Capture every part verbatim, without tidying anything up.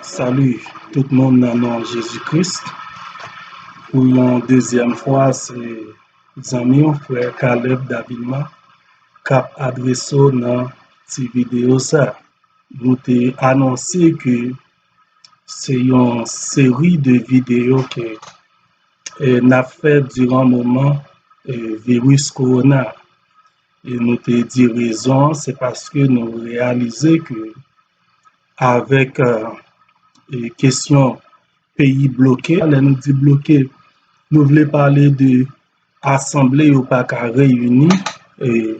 Salut tout moun nan non Jezi Kris. Pou yon dezyèm fwa, se zanmi w, frè Caleb Davilma, k ap adrese w nan ti videyo sa. Nou te anonse ke se yon seri de videyo ke eh, n ap fè diran moman eh, viris kowona. E nou te di rezon an, se paske nou reyalize ke avèk eh, eh, kesyon peyi bloke, lè nou di bloke, nou vle pale de asanble yo pa ka reyini eh,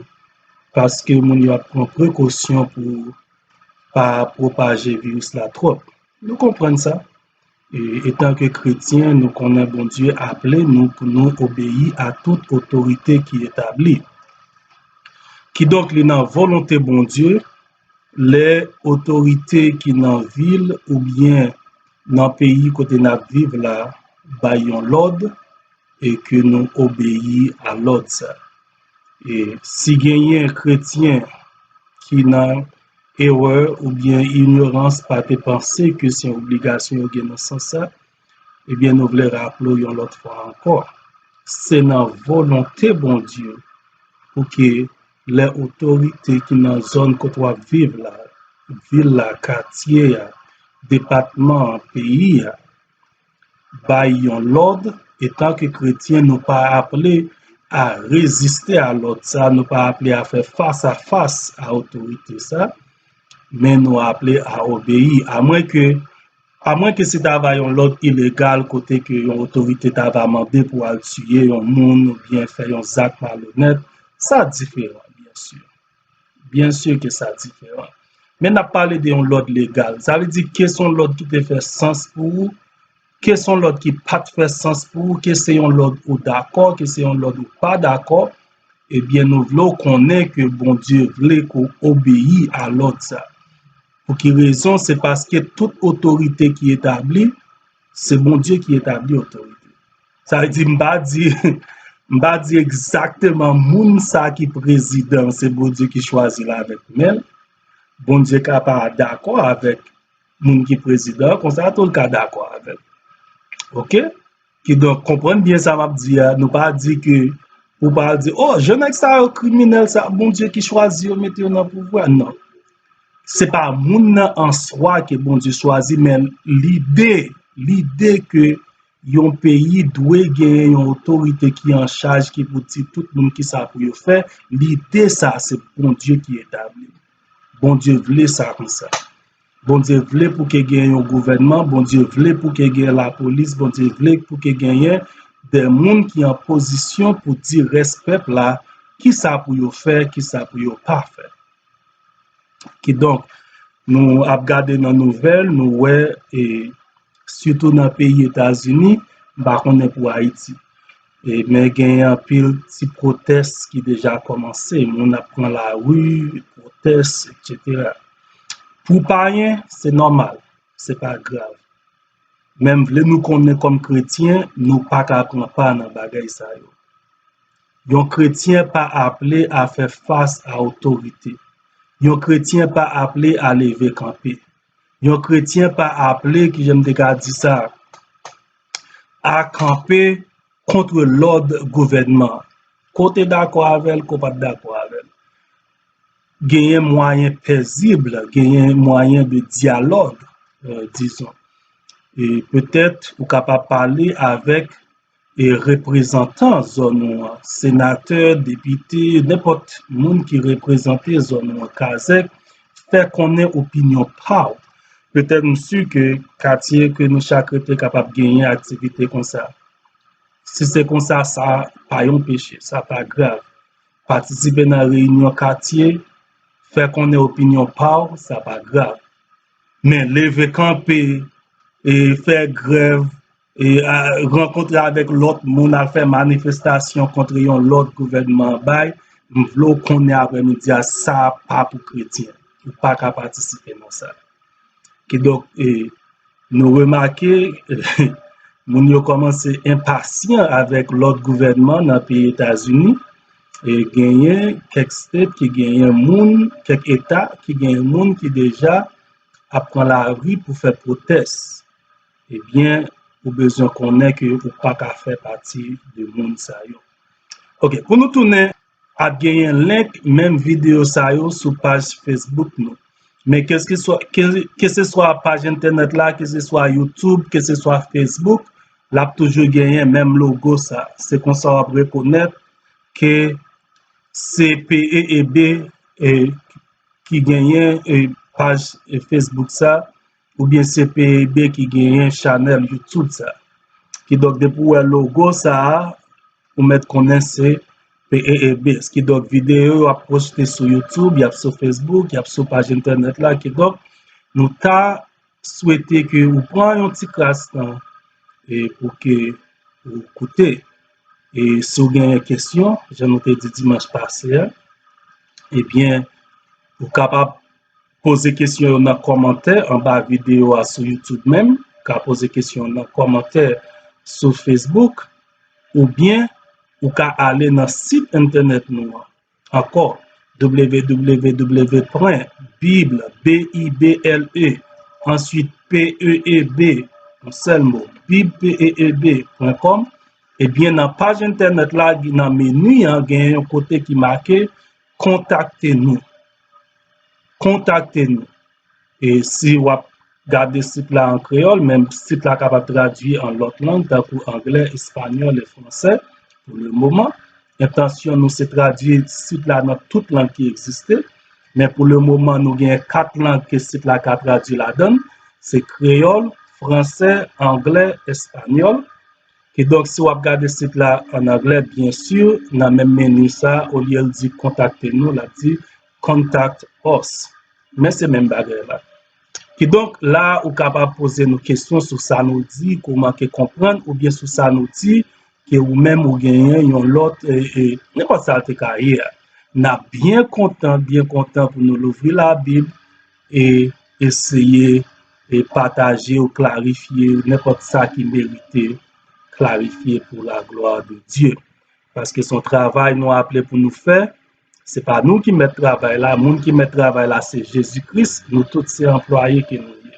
paske moun yo ap pran prekosyon pou pa pwopaje viris la twòp. Nou konprann sa. E, etan ke kretyen, nou konnen Bondye aple nou pou nou obeyi a tout otorite ki etabli. Kidonk, li nan volonte Bondye, lè otorite ki nan vil oubyen nan peyi kote n ap viv la bay yon lòd, e ke nou obeyi a lòd sa. E si genyen kretyen ki nan erè oubyen inyorans pa te panse ke se yon obligasyon yo gen nan sans sa, ebyen nou vle raple w yon lòt fwa ankò, se nan volonte Bondye pou ke lè otorite ki nan zòn kote w ap viv la, vil la, katye a, depatman an, peyi a, bay yon lòd, etan ke kretyen, nou pa aple a reziste a lòd sa, nou pa aple a fè fas a fas a otorite sa, men nou aple a obeyi. Amwen ke, amwen ke si ta va yon lòd ilegal kote ke yon otorite ta va mande pou al tiye yon moun oubyen fè yon zak malonèt, sa diferan, byen si. Byen si ke sa diferan. Men n ap pale de yon lòd legal. Sa vle di ke se yon lòd ki te fè sans pou ou, ke se yon lòd ki pa t fè sans pou ou, ke se yon lòd ou dakò, ke se yon lòd ou pa dakò, ebyen nou vle w konnen ke Bondye vle ke w obeyi a lòd sa. Pou ki rezon? Se paske tout otorite ki etabli, se Bondye ki etabli otorite. Sa vle di, m pa di, m pa di egzakteman moun sa ki prezidan, se Bondye ki chwazi l avèk men l. Bondye ka pa dakò avèk moun ki prezidan, konsa tou l ka dakò avè l. Oke? Kidonk, konprann byen sa m ap di a, nou pa di ke, ou pa di, oh, jan nèg sa yo kriminèl sa, Bondye ki chwazi yo, mete yo nan pouvwa. Non. Se pa moun nan an swa ke Bondye chwazi, men lide, lide ke yon peyi dwe genyen yon otorite ki an chaj, ki pou di tout moun ki sa pou yo fè, lide sa, se Bondye ki etabli. Bondye vle sa konsa. Bondye vle pou ke genyen yon gouvènman, Bondye vle pou ke genyen lapolis, Bondye vle pou ke genyen de moun ki an pozisyon pou di rès pèp la ki sa pou yo fè, ki sa pou yo pa fè. Kidonk, nou ap gade nan nouvèl, nou wè, e, sitou nan peyi Etazini, m pa konnen pou Ayiti. E, men genyen anpil ti pwotès ki deja kòmanse. Moun ap pran lari, pwotès, etsetera. Pou payen, se nòmal, se pa grav. Men m vle nou konnen kòm kretyen, nou pa ka pran pa nan bagay sa yo. Yon kretyen pa aple a fè fas a otorite. Yon kretyen pa aple a leve kanpe. Yon kretyen pa aple, kijan m te ka di sa, a kanpe kont lòd gouvènman an. Ke w te dakò avè l, ke w pa t dakò avè l. Genyen mwayen pezib, genyen mwayen de dyalòg, euh, dizon. E petèt, ou kapab pale avèk e reprezantan zòn ou an, senatè, depite, nenpòt moun ki reprezante zòn ou an, kazèk, fè konnen opinyon pa w. Petèt m si ke katye ke nou chak rete kapab genyen aktivite konsa. Si se konsa, sa pa yon peche, sa pa grav. Patisipe nan reyinyon katye, fè konnen opinyon pa w, sa pa grav. Men leve kanpe, e fè grèv, e a, rankontre avèk lòt moun, al fè manifestasyon kont yon lòd gouvènman an bay, m vle w konnen aprèmidi a, sa pa pou kretyen. Ou pa ka patisipe nan sa. Kidonk, e, nou remake, moun yo kòmanse enpasyan avèk lòd gouvènman nan peyi Etazini. E genyen kèk state ki genyen moun, kèk eta ki genyen moun ki deja ap pran lari pou fè pwotès, ebyen, ou bezwen konnen ke ou pa ka fè pati de moun sa yo. Ok, pou nou tounen, ap genyen link menm videyo sa yo sou paj Facebook nou. Men keseswa, ke, keseswa paj entènèt la, keseswa YouTube, keseswa Facebook, l ap toujou genyen menm logo sa. Se konsa w ap rekonèt ke se P E E B, e, ki genyen, e, paj, e, Facebook sa, oubyen se P E E B ki genyen chanèl YouTube sa. Kidonk, depi w wè logo sa a, ou mèt konnen se P E E B. Kidonk, videyo yo ap poste sou YouTube, y ap sou Facebook, y ap sou paj entènèt la. Kidonk, nou ta swete ke ou pran yon ti kras tan, e, pou ke ou koute. E si w genyen kesyon, jan nou te di dimanch pase a, ebyen, ou kapab poze kesyon yo nan kòmantè anba videyo a sou YouTube menm, ou ka poze kesyon nan kòmantè sou Facebook, oubyen ou ka ale nan sit entènèt nou an. Ankò, W W W pwen bible, B I B L E, answit P E E B, yon sèl mo, bible, P E E B pwen kòm. Ebyen, nan paj entènèt la, nan meni an, gen yon kote ki make Kontakte nou. Kontakte nou. E si w ap gade sit la an kreyòl, men sit la kapab tradui an lòt lang, tankou anglè, espanyòl e fransè, pou le moman. Entansyon nou se tradui sit la nan tout lang ki egziste, men pou le moman, nou gen kat lang ke sit la ka tradui ladan l, se kreyòl, fransè, anglè, espanyòl. Kidonk, si w ap gade sit la an anglè, byen si, nan menm meni sa, olye l di kontakte nou, l ap di contact us. Men se menm bagay la. Kidonk, la, ou kapab poze nou kesyon sou sa nou di, ke w manke konprann, oubyen sou sa nou di, ke ou menm ou genyen yon lòt, e, e, nenpòt sa l te ka ye a. N ap byen kontan, byen kontan pou nou louvri Labib e eseye e pataje ou klarifye nenpòt sa ki merite klarifye pour la gloire de Dieu. Paske se yon travay nou aple pou nou fè. Se pa nou ki mèt travay la, moun ki mèt travay la se Jezi Kris. Nou tout se anplwaye ke nou ye.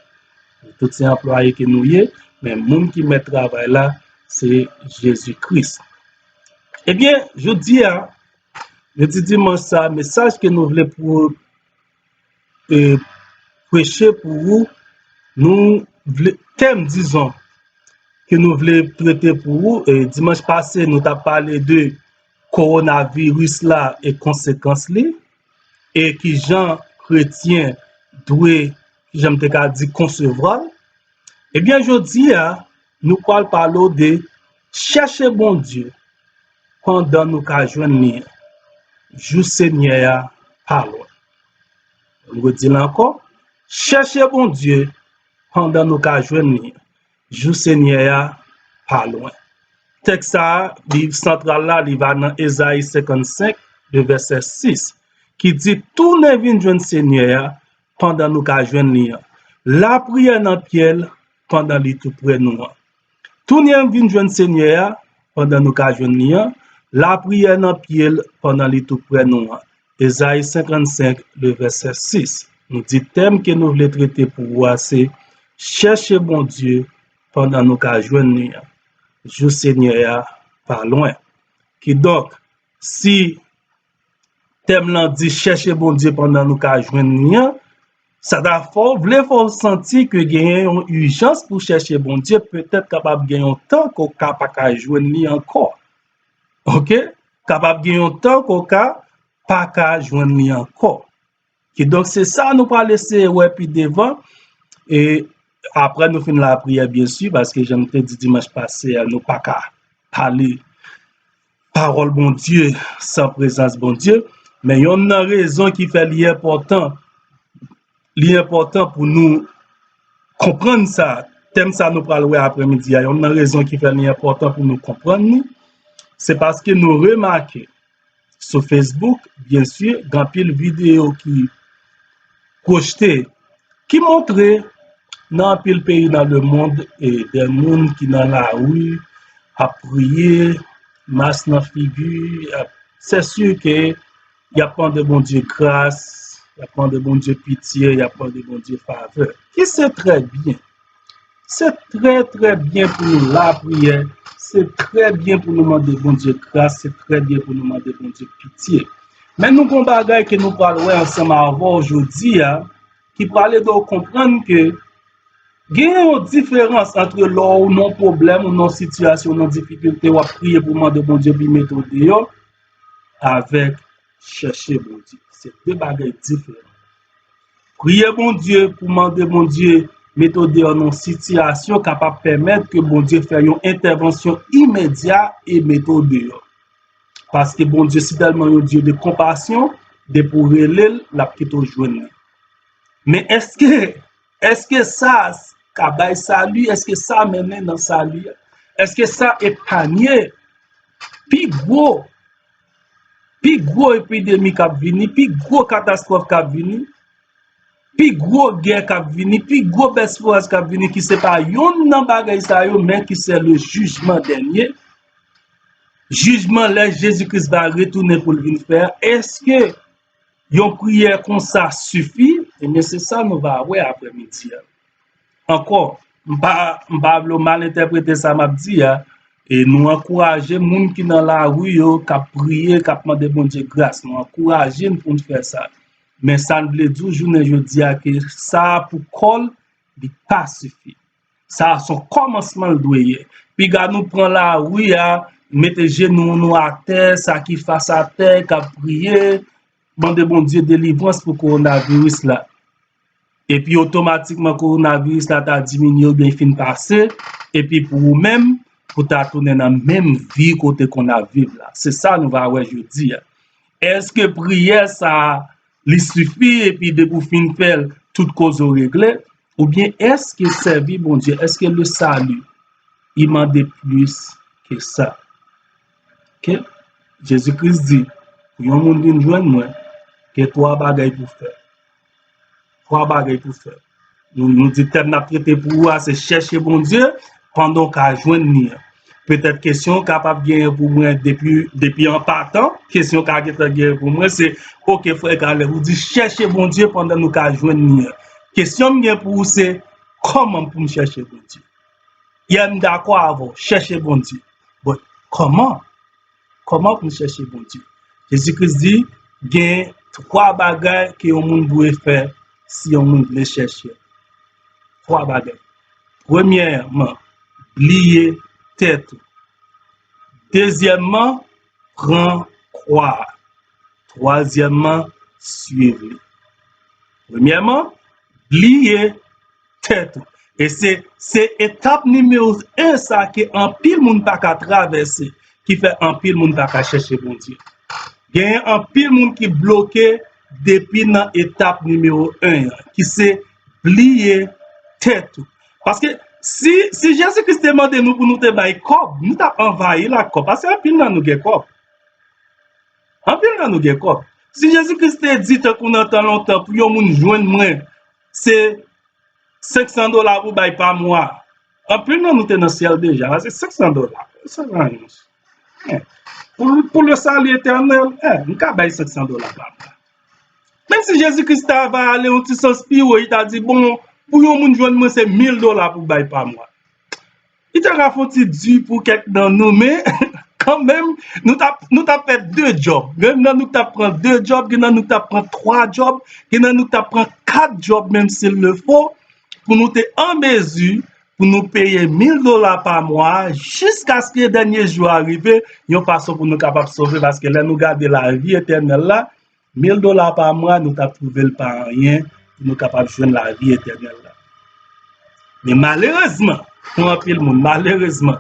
Nou tout se anplwaye ke nou ye, men moun ki mèt travay la se Jezi Kris. Ebyen, jodi a, jodi dimanch sa, mesaj ke nou vle pou, e, preche pou ou, nou vle, tèm, dizon, ke nou vle trete pou ou, e, dimanch pase, nou t ap pale de kowonaviris la e konsekans li, e kijan kretyen dwe, kijan m te ka di, konsevwa l. Ebyen, jodi a, nou pral pale w de chèche Bondye pandan nou ka jwenn li an. Jou Senyè a pa lwen. M redi l ankò, chèche Bondye pandan nou ka jwenn li an. Jou Senyè a pa lwen. Tèks sa a, li santral la, li va nan Ezayi senkannsenk, de vèsè sis, ki di, tounen vin jwenn Senyè a pandan nou ka jwenn li an. Lapriyè nan pye l pandan li tou pre nou an. Tounen vin jwenn Senyè a pandan nou ka jwenn li an. Lapriyè nan pye l pandan li tou pre nou an. Ezayi senkannsenk, le vèsè sis. Nou di tèm ke nou vle trete pou ou a se chèche Bondye pandan nou ka jwenn li an. Jou Senyè a pa lwen. Kidonk, si tèm lan di chèche Bondye pandan nou ka jwenn li an, sa ta fè w, vle fè w santi ke genyen yon ijans pou chèche Bondye, petèt kapab gen yon tan ke w ka pa ka jwenn li ankò. Ok? Kapab gen yon tan ke w ka pa ka jwenn li ankò. Kidonk, se sa nou pral eseye wè pi devan. E apre nou fin lapriyè, byen si, paske jan m te di dimanch pase a, nou pa ka pale pawòl Bondye san prezans Bondye. Men yonn nan rezon ki fè li enpòtan, li enpòtan pou nou konprann sa, tèm sa nou pral wè apremidi a, yonn nan rezon ki fè li enpòtan pou nou konprann li, se paske nou remake sou Facebook, byen si, gen anpil videyo ki pwojte, ki montre nan anpil peyi nan lemonn, e de moun ki nan lari, ap priye, mas nan figi, ap, se si ke y ap mande Bondye gras, Y ap mande Bondye pitye, y ap mande Bondye favè. Ki se trè byen. Se trè, trè byen pou nou lapriyè. Se trè byen pou nou mande Bondye gras. Se trè byen pou nou mande Bondye pitye. Men nou gon bagay ke nou pral wè ansanm avè w jodi a, ki pral ede w konprann ke gen yon diferans ant lè w nan pwoblèm, ou nan sitiyasyon, ou nan difikilte, w ap priye pou mande Bondye pou l mete w deyò, avèk chèche Bondye. Se de bagay diferan. Priye Bondye pou mande Bondye mete w deyò nan sitiyasyon kapab pèmèt ke Bondye fè yon entèvansyon imedya e mete w deyò. Paske Bondye si tèlman yon Dye de konpasyon, depi w rele l, l ap kite w jwenn li. Men èske, èske sa ka bay sali? Èske sa mennen nan sali a? Èske sa epanye pi gwo, pi gwo epidemi k ap vini, pi gwo katastwòf k ap vini, pi gwo gè k ap vini, pi gwo bèsfwaz k ap vini, ki se pa yonn nan bagay sa yo, men ki se le jijman dènye, jijman lè Jezi Kris va retounen pou l vin fè a? Èske yon priyè konsa sifi? Ebyen, se sa nou va wè aprèmidi a. Ankò, m pa, m pa vle w mal entèprete sa m ap di a. E nou ankouraje moun ki nan lari yo, k ap priye, k ap mande Bondye gras. Nou ankouraje n pou n fè sa. Men sa n vle di w jounen jodi a, ke sa a pou kò l, li pa sifi. Sa a se yon kòmansman l dwe ye. Piga nou pran lari a, mete jenou nou atè, sa ki fas atè, k ap priye, mande Bondye delivrans pou kowonaviris la. Epi otomatikman kowonaviris la ta diminye oubyen fin pase, epi pou ou menm, pou ta tounen nan menm vi kote konn ap viv la. Se sa nou va wè jodi a. Èske priyè sa a, li sifi epi depi w fin fè l, tout koze w regle? Oubyen èske sèvi Bondye, èske le salut, li mande plis ke sa? Oke? Jezi Kris di, pou yon moun vin jwenn mwen, gen twa bagay pou fè. Twa bagay pou fè. Nou, nou di tèm n ap trete pou ou a, se chèche Bondye pandan w ka jwenn li an. Petèt kesyon w kapab genyen pou mwen depi, depi an patan, kesyon w ka gentan genyen pou mwen, se, oke, frè Caleb, ou di chèche Bondye pandan nou ka jwenn li an. Kesyon m gen pou ou se, kòman pou m chèche Bondye? Yè m dakò avè w, chèche Bondye. But, kòman? Kòman pou n chèche Bondye? Jezi Kris di, gen twa bagay ke yon moun dwe fè si yon moun vle chèche l. Twa bagay. Premyèman, bliye tèt ou. Dezyèmman, pran kwa a. Twazyèmman, swiv li. Premyèman, bliye tèt ou. E se, se etap nimewo en sa ke anpil moun pa ka travèse, ki fè anpil moun pa ka chèche Bondye. Genyen anpil moun ki bloke depi nan etap nimewo en an, ki se bliye tèt ou. Paske si, si Jezi Kris te mande nou pou nou te bay kòb, nou t ap anvayi l ak kòb. Paske anpil nan nou gen kòb. Anpil nan nou gen kòb. Si Jezi Kris te di, tankou nan tan lontan, pou yon moun jwenn mwen, se senk san dola pou bay pa mwa, anpil nan nou te nan syèl deja, paske senk san dola, se anyen. Pou, pou le salut éternel, eh, m ka bay senk san dola pa mwa. Menm si Jezi Kris ta va ale yon ti sans pi wo, li ta di, bon, pou yon moun jwenn mwen, se mil dola pou bay pa mwa. Li ta ka fè yon ti di pou kèk nan nou, men kanmenm, nou t ap, nou t ap fè de djòb. Gen nan nou k t ap pran de djòb, gen nan nou k t ap pran twa djòb, gen nan nou k t ap pran kat djòb, menm s'il le faut, pou nou te an mezi pou nou peye mil dola pa mwa, jiskaske dènye jou a rive, yon fason pou nou kapab sove, paske lè nou gade lavi etènèl la, mil dola pa mwa, nou t ap twouve l pa anyen pou nou kapab jwenn lavi etènèl la. Men malerezman, pou anpil moun, malerezman,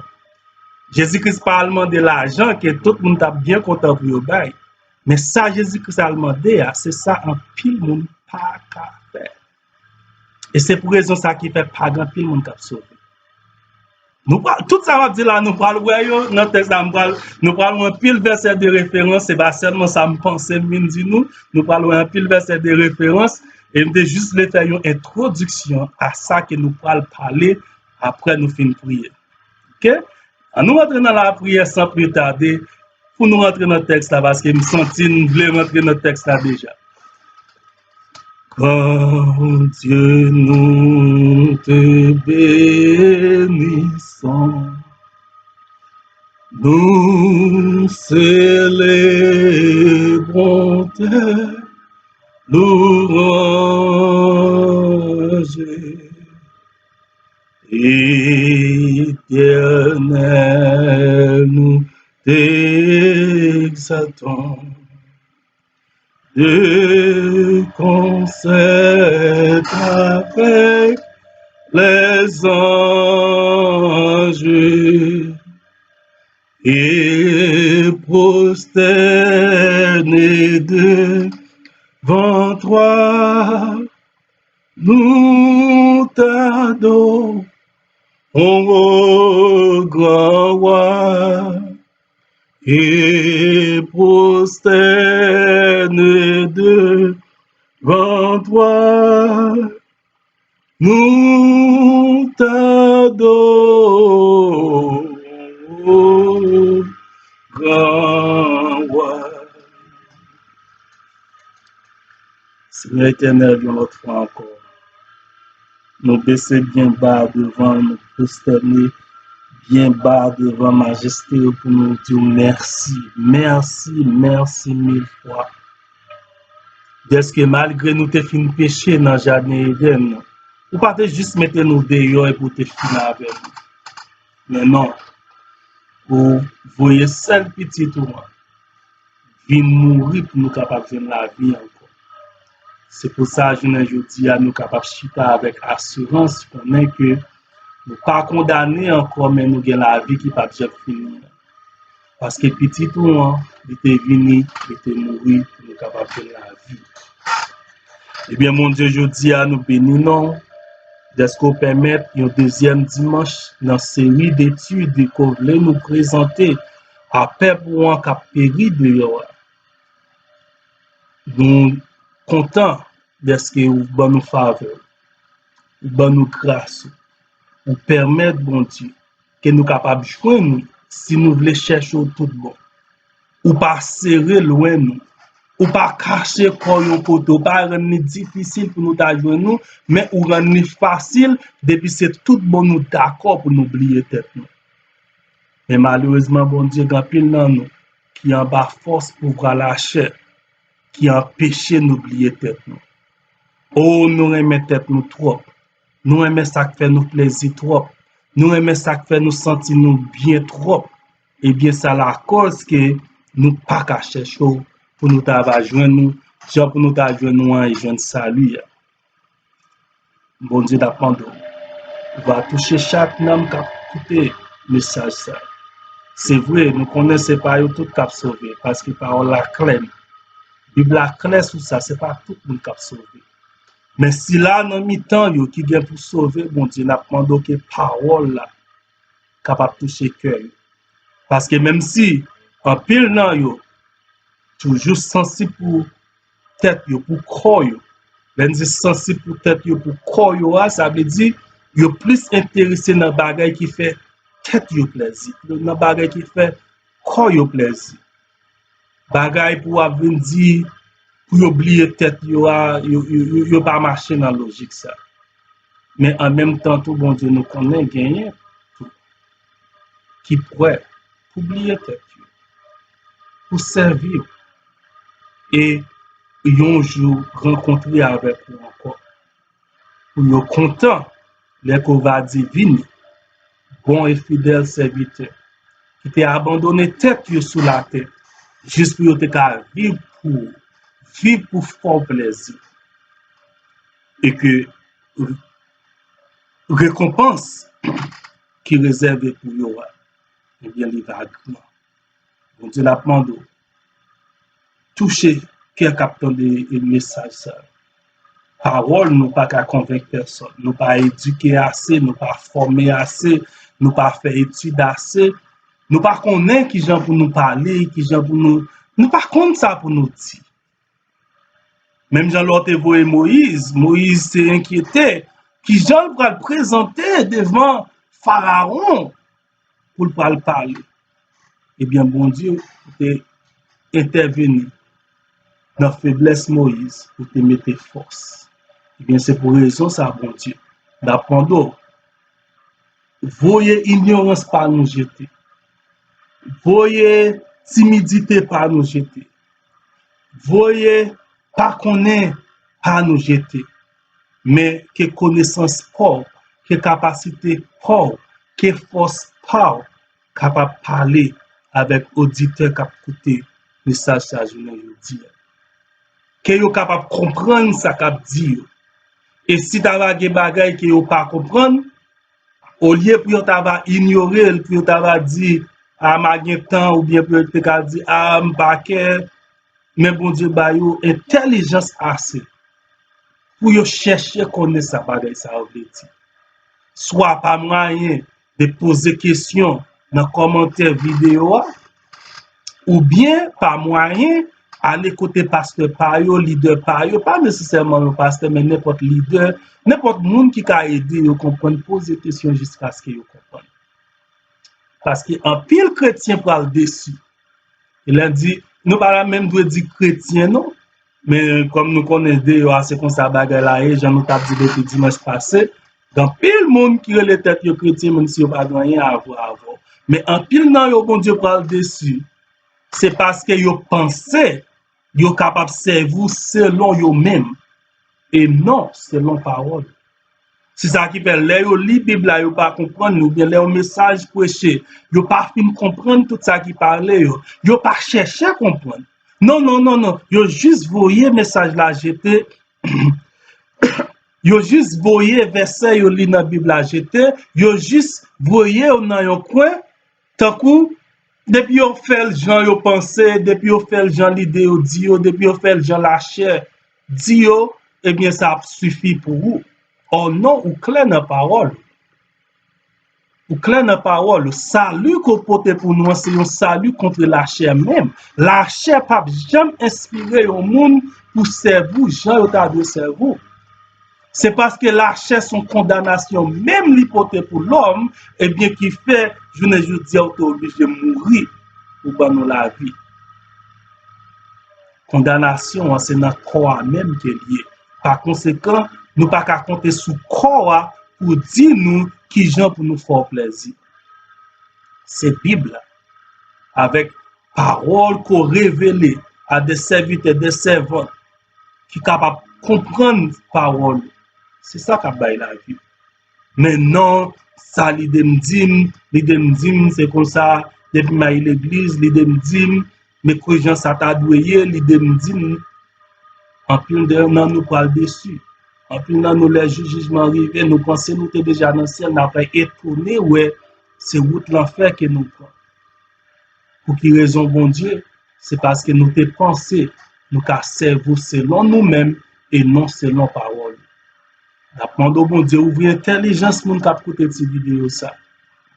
Jezi Kris pa al mande lajan ke tout moun t ap byen kontan pou yo bay. Men sa Jezi Kris al mande a, se sa anpil moun pa ka fè. E se pou rezon sa ki fè pa gen anpil moun k ap sove. Nou pral, tout sa m ap di la, nou pral wè yo nan tèks la, m pral, nou pral wè anpil vèsè de referans, se pa sèlman sa m panse m vin di nou, nou pral wè anpil vèsè de referans, e m te jis vle fè yon entwodiksyon a sa ke nou pral pale apre nou fin priye. Oke? Ann nou rantre nan lapriyè san pli tade, pou nou rantre nan tèks la, paske m santi n vle rantre nan tèks la deja. Grandye, nous te bénissons, nous célébrons tes louanges. Éternel, nous t'exaltons de concert avec les anges et prosternés devant toi, nous t'adorons, ô grand roi, et prosternés devant toi, nous t'adorons, grand roi. Senyè Etènèl, yon lòt fwa ankò, nou bese byen ba devan, nou pwostène byen ba devan majeste w pou nou di w mèsi, mèsi, mèsi mil fwa. Dèske malgre nou te fin peche nan jaden Edenn nan, ou pa te jis mete nou deyò epi w te fini avè nou. Men non, ou voye sèl pitit ou an vin mouri pou nou kapab jwenn lavi ankò. Se pou sa, jounen jodi a, nou kapab chita avèk asirans, konnen ke nou pa kondane ankò, men nou gen lavi ki p ap janm fini an. Paske pitit ou an, li te vini, li te mouri pou nou kapab jwenn lavi. Ebyen, Bondye, jodi a, nou beni non w, dèske w pèmèt yon dezyèm dimanch nan seri detid ke w vle nou prezante a pèp ou an k ap peri deyò a. Nou kontan dèske ou ban nou favè, ou ban nou gras, ou pèmèt, Bondye, ke nou kapab jwenn ou si nou vle chèche w tout bon. Ou pa sere lwen nou. Ou pa kache kò w yon kote. Ou pa rann li difisil pou nou ta jwenn ou, men ou rann li fasil depi se tout bon nou dakò pou nou bliye tèt nou. Men malerezman, Bondye, gen anpil nan nou ki anba fòs pouvwa lachè, ki anpeche nou bliye tèt nou. O, nou renmen tèt nou twòp. Nou renmen sa k fè nou plezi twòp. Nou renmen sa k fè nou santi nou byen twòp. Ebyen, sa lakòz ke nou pa ka chèche w pou nou ta va jwenn ou, jan pou nou ta jwenn ou an e jwenn sali a. Bondye, n ap mande w, va touche chak nanm k ap koute mesaj sa. Se vre, nou konnen se pa yo tout k ap sove, paske pawòl la klè. Bib la klè sou sa, se pa tout moun k ap sove. Men sila nan mitan yo ki gen pou sove, Bondye, n ap mande w ke pawòl la kapab touche kè yo. Paske menm si anpil nan yo toujou sansib pou tèt yo, pou kò yo, lè n di sansib pou tèt yo, pou kò yo a, sa vle di yo plis enterese nan bagay ki fè tèt yo plèzi, nan bagay ki fè kò yo plèzi. Bagay pou w ap vin di pou yo bliye tèt yo a, yo, yo, yo, yo pa mache nan lojik sa. Men an menm tan tou, Bondye, nou konnen genyen tou ki prè pou bliye tèt yo, pou sèvi w, e yon jou rankontre avèk ou ankò. Pou yo kontan lè ke w va di, vini, bon e fidèl sèvitè, ki te abandone tèt yo sou latè, jis pou yo te ka viv pou ou, viv pou fè w plèzi. E ke rekonpans ki rezève pou yo a, ebyen, li va gran. Bondye, n ap mande w, touche kè k ap tande mesaj sa. Pawòl nou pa ka konvenk pèsòn. Nou pa edike ase, nou pa fòme ase, nou pa fè etid ase. Nou pa konnen kijan pou nou pale, kijan pou nou, nou pa konn sa pou nou di. Menm jan lè w te voye Moyiz, Moyiz te enkyete kijan l pral prezante devan Farawon pou l pral pale. Ebyen, Bondye te entèveni. nan feblès Moyiz, ou te mete fòs. Ebyen, se pou rezon sa, Bondye, n ap mande w, voye inyorans pa nou jete. Voye timidite pa nou jete. Voye pa konnen pa nou jete. Men ke konesans pa w, ke kapasite pa w, ke fòs pa w kapab pale avèk oditè k ap koute mesaj sa jounen jodi a. Ke yo kapab konprann sa k ap di yo. E si ta va gen bagay ke yo pa konprann, olye pou yo ta va inyore l, pou yo ta va di, a, m a gen tan, oubyen pou yo te ka di, a, m pa kè, men Bondye ba yo entèlijans ase pou yo chèche konnen sa bagay sa yo vle di. Swa pa mwayen de poze kesyon nan kòmantè videyo a, oubyen pa mwayen ale kote pastè pa yo, lidè pa yo, pa nesesèman yon pastè, men nenpòt lidè, nenpòt moun ki ka ede yo konprann, poze kesyon jiskaske yo konprann. Paske anpil kretyen pral desi. E lè di, nou pa menm dwe di kretyen, non. Men kòm nou konnen deyò a, se konsa bagay la ye, jan nou t ap di depi dimanch pase, gen anpil moun ki rele tèt yo kretyen, menm si yo pa gen anyen a vwè avè w. Men anpil nan yo, Bondye pral desi. Se paske yo panse yo kapab sèvi w selon yo menm, e non selon pawòl. Se sa ki fè, lè yo li Bib la, yo pa konprann li, oubyen lè yon mesaj preche, yo pa fin konprann tout sa ki pale yo, yo pa chèche konprann. Non, non, non, non. Yo jis voye mesaj la jete. Yo jis voye vèsè yo li nan Bib la jete. Yo jis voye yo nan yon kwen. Tankou, depi yo fè l jan yo panse, depi yo fè l jan lide yo di yo, depi yo fè l jan lachè di yo, ebyen, sa ap sifi pou ou. Ò non, ou klè nan pawòl ou. Ou klè nan pawòl ou. Sali ke w pote pou nou an, se yon sali kont lachè menm. Lachè p ap janm enspire yon moun pou sèvi w jan yo ta dwe sèvi w. Se paske lachè se yon kondanasyon menm li pote pou lòm, ebyen ki fè, jounen jodi a, ou te oblije mouri pou ban nou lavi. Kondanasyon an, se nan kò a menm ke l ye. Pa konsekan, nou pa ka konte sou kò a pou di nou kijan pou nou fè w plèzi. Se Bib la, avèk pawòl ke w revele a de sèvitè, de sèvant, ki kapab konprann pawòl ou. Se sa k ap bay lavi. Men non, sa lide m di m, lide m di m, se konsa, depi m al legliz, lide m di m, men ki jan sa ta dwe ye, lide m di m. Anpil de nan nou pral desi. Anpil nan nou, lè jou jijman rive, nou panse nou te deja nan syèl, n ap etone wè se wout lanfè ke nou pran. Pou ki rezon, Bondye? Se paske nou te panse nou ka sèvi w selon nou menm e non selon pawòl ou. N ap mande w, Bondye, ouvri entèlijans moun k ap koute ti videyo sa,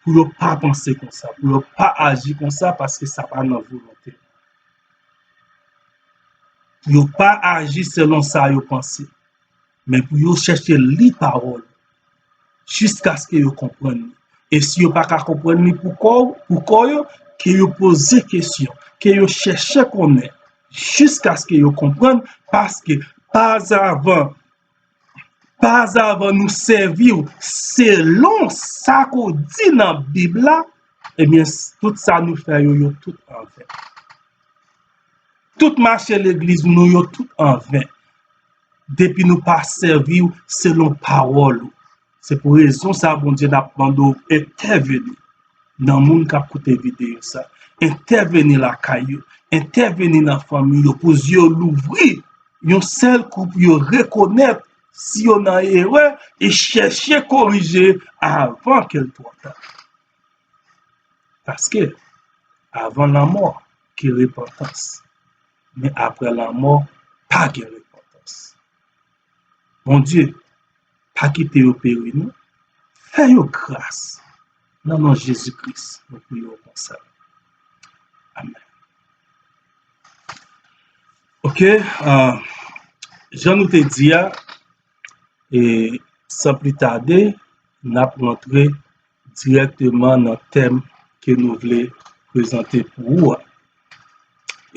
pou yo pa panse konsa, pou yo pa aji konsa, paske sa pa nan volonte. Pou yo pa aji selon sa yo panse, men pou yo chèche li pawòl ou, jiskaske yo konprann li. E si yo pa ka konprann li pou kò, pou kò yo, ke yo poze kesyon, ke yo chèche konnen, jiskaske yo konprann, paske pazavan, pazavan nou sèvi w selon sa ke w di nan Bib la, ebyen, tout sa nou fè yo, yo tout anven. Tout mache legliz nou yo, tout anven. Depi nou pa sèvi w selon pawòl ou. Se pou rezon sa, Bondye, n ap mande w entèveni nan moun k ap koute videyo sa. Entèveni lakay yo. Entèveni nan fanmi yo. Pou zye yo louvri yon sèl kou, pou yo rekonèt si yo nan erè e chèche korije avan ke l twò ta. Paske avan lanmò, gen repantans. Men apre lanmò, pa gen repantans. Bondye, pa kite yo peri non. Fè yo gras. Nan non Jezi Kris, nou priye w konsa. Amèn. Ok, ah, jan nou te di a, e san pli tade, n ap rantre dirèkteman nan tèm ke nou vle prezante pou ou a.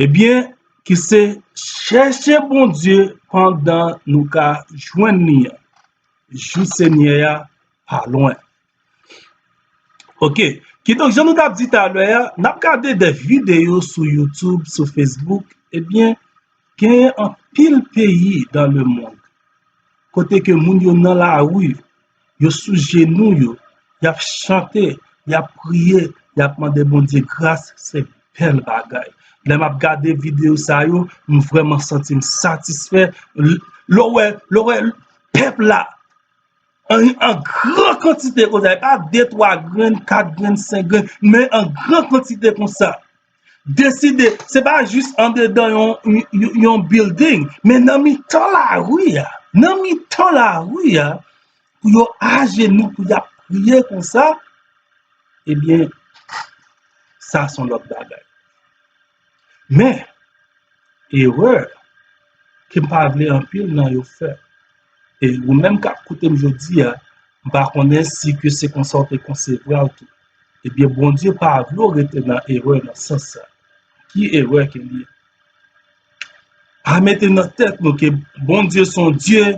Ebyen, ki se chèche Bondye pandan nou ka jwenn li an. Jou Senyè a pa lwen. Ok. Kidonk, jan nou t ap di talè a, n ap gade de videyo sou YouTube, sou Facebook. Ebyen, genyen anpil peyi dans le monde kote ke moun yo nan lari, yo sou jenou yo, y ap chante, y ap priye, y ap mande Bondye gras, se bèl bagay. Lè m ap gade videyo sa yo, m vrèman santi m satisfè. L-, lè w wè, lè w wè pèp la, an, an gran kantite konsa, e pa de, twa grenn, kat grenn, senk grenn, men an gran kantite konsa. Deside, se pa jis andedan yon, yon, yon building, men nan mitan lari a, nan mitan lari a, pou yo ajenou, pou y ap priye konsa, ebyen, sa se yon lòt bagay. Men, erè ke m pa vle anpil nan yo fè. E ou menm k ap koute m jodi a, m pa konnen si ke se konsa w te konsevwa l tou. Ebyen, Bondye pa vle w rete nan erè nan sans sa. Ki erè ke l ye? Pa mete nan tèt nou ke Bondye se yon Dye,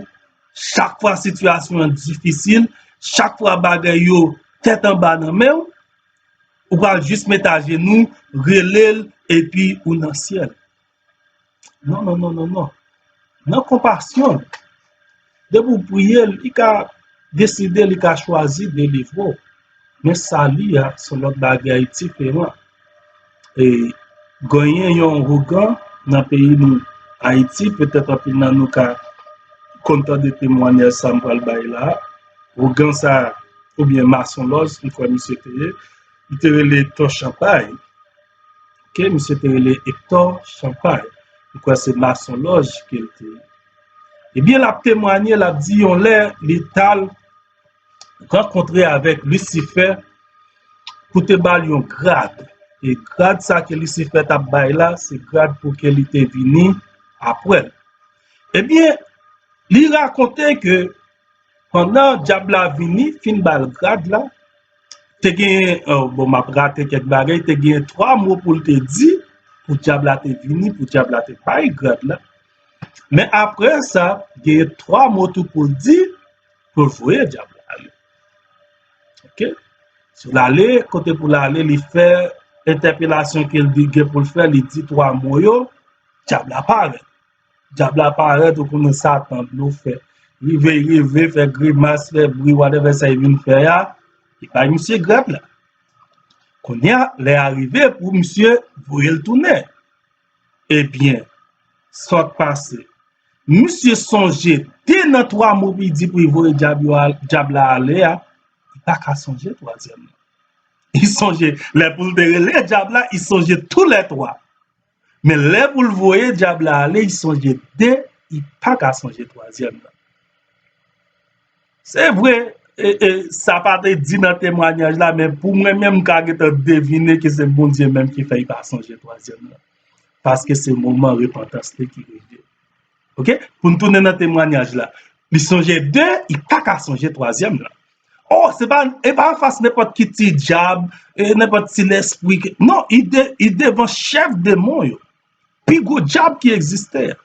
chak fwa sitiyasyon an difisil, chak fwa bagay yo tèt anba nan men w, ou pral jis met ajenou, rele l, epi ou nan syèl. Non, non, non, non, non. Nan konpasyon l, depi w priye l, li ka deside, li ka chwazi delivre w. Men sali a, se yon lòt bagay diferan. E genyen yon ougan nan peyi nou, Ayiti, petèt anpil nan nou ka konn tande temwanyaj sa m pral bay la. Ougan sa, oubyen masonlòj, m kwè misye te ye, li te rele Hector Champagne. Ok, misye te rele Hector Champagne. M kwè se masonlòj ke l te ye. Ebyen, l ap temwanye, l ap di yon lè li t al rankontre avèk Lisifè pou te ba l yon grad. E grad sa ke Lisifè t ap bay la, se grad pou ke li te vini apre l. Ebyen, li rakonte ke pandan dyab la vini, fin ba l grad la, te genyen, euh, bon, m ap rate kèk bagay, te genyen twa mo pou l te di, pou dyab la te vini, pou dyab la te bay grad la. Men apre sa, genyen twa mo tou pou l di, pou l voye dyab la ale. Ok? Si l ale, kote pou l ale, li fè entèpelasyon ke l di gen pou l fè, li di twa mo yo, dyab la parèt. Dyab la parèt, ou konnen Satan blofè. Rive, rive, fè grimas, fè bri, whatever sa li vin fè a, li bay misye grad la. Kounye a, lè a rive pou misye voye l tounen. Ebyen, sa k pase? Misye sonje de nan twa mo li di pou li voye dyab yo al-, dyab la ale a, li pa ka sonje twazyèm nan. Li sonje, lè pou l te rele dyab la, li sonje tou lè twa. Men lè pou l voye dyab la ale, li sonje de, li pa ka sonje twazyèm nan. Se vre, e, e, sa pa te di nan temwanyaj la, men pou mwen menm, m ka gentan devine ke se Bondye menm ki fè li pa sonje twazyèm nan. Paske se moman repantans li ki rive. Ok? Pou n tounen nan temwanyaj la. Li sonje de, li pa ka sonje twazyèm nan. Oh, se pa, e pa anfas nenpòt ki ti dyab, e nenpòt ti lespri. Ke, non, li de-, li devan chèf demon yo. Pi gwo dyab ki egziste a.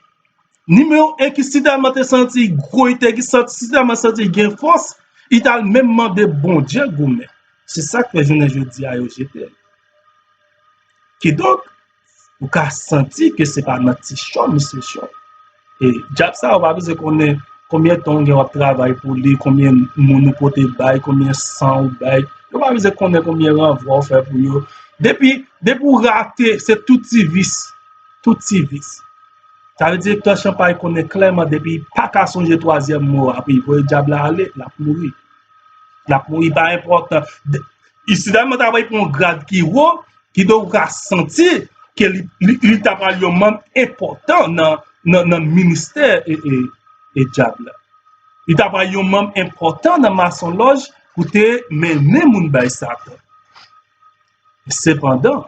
Nimewo en ki si tèlman te santi gwo, li te santi, si tèlman santi gen fòs, li t al menm mande Bondye goumen. Se sa k fè jounen jodi a yo jete l. Kidonk, ou ka santi ke se pa nan ti cho misye cho. E dyab sa, ou pa bezwen konnen konbyen tan w gen w ap travay pou li, konbyen moun ou pote bay, konbyen san ou bay. Yo pa bezwen konnen konbyen ranvwa ou fè pou yo. Depi, depi w rate, se tout ti vis. Tout ti vis. Sa vle di Hector Champagne konnen klèman depi li pa ka sonje twazyèm mo a, pou li voye dyab la ale, l ap mouri. L ap mouri, pa enpòtan. De-, li si tèlman ta pral pran yon grad ki wo, kidonk ou ka santi ke li, li, li ta pral yon manm enpòtan nan, nan, nan ministè e, e, e dyab la. Li ta pral yon manm enpòtan nan masonlòj pou te mennen moun bay Satan. Sepandan,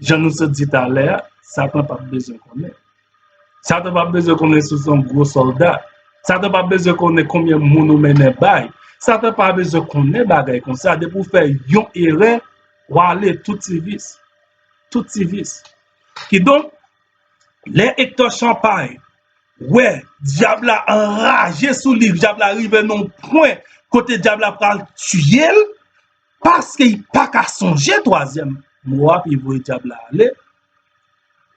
jan nou sot di talè a, Satan p ap bezwen konnen. Satan p ap bezwen konnen si w se yon gwo sòlda. Satan p ap bezwen konnen konbyen moun ou mennen bay. Satan pa bezwen konnen bagay konsa. Depi w fè yon erè, w ale tout ti vis. Tout ti vis. Kidonk, Lè Hector Champagne wè dyab la anraje sou li, dyab la rive nan yon pwen kote dyab la pral tiye l, paske li pa ka sonje twazyèm mo a, pou li voye dyab la ale.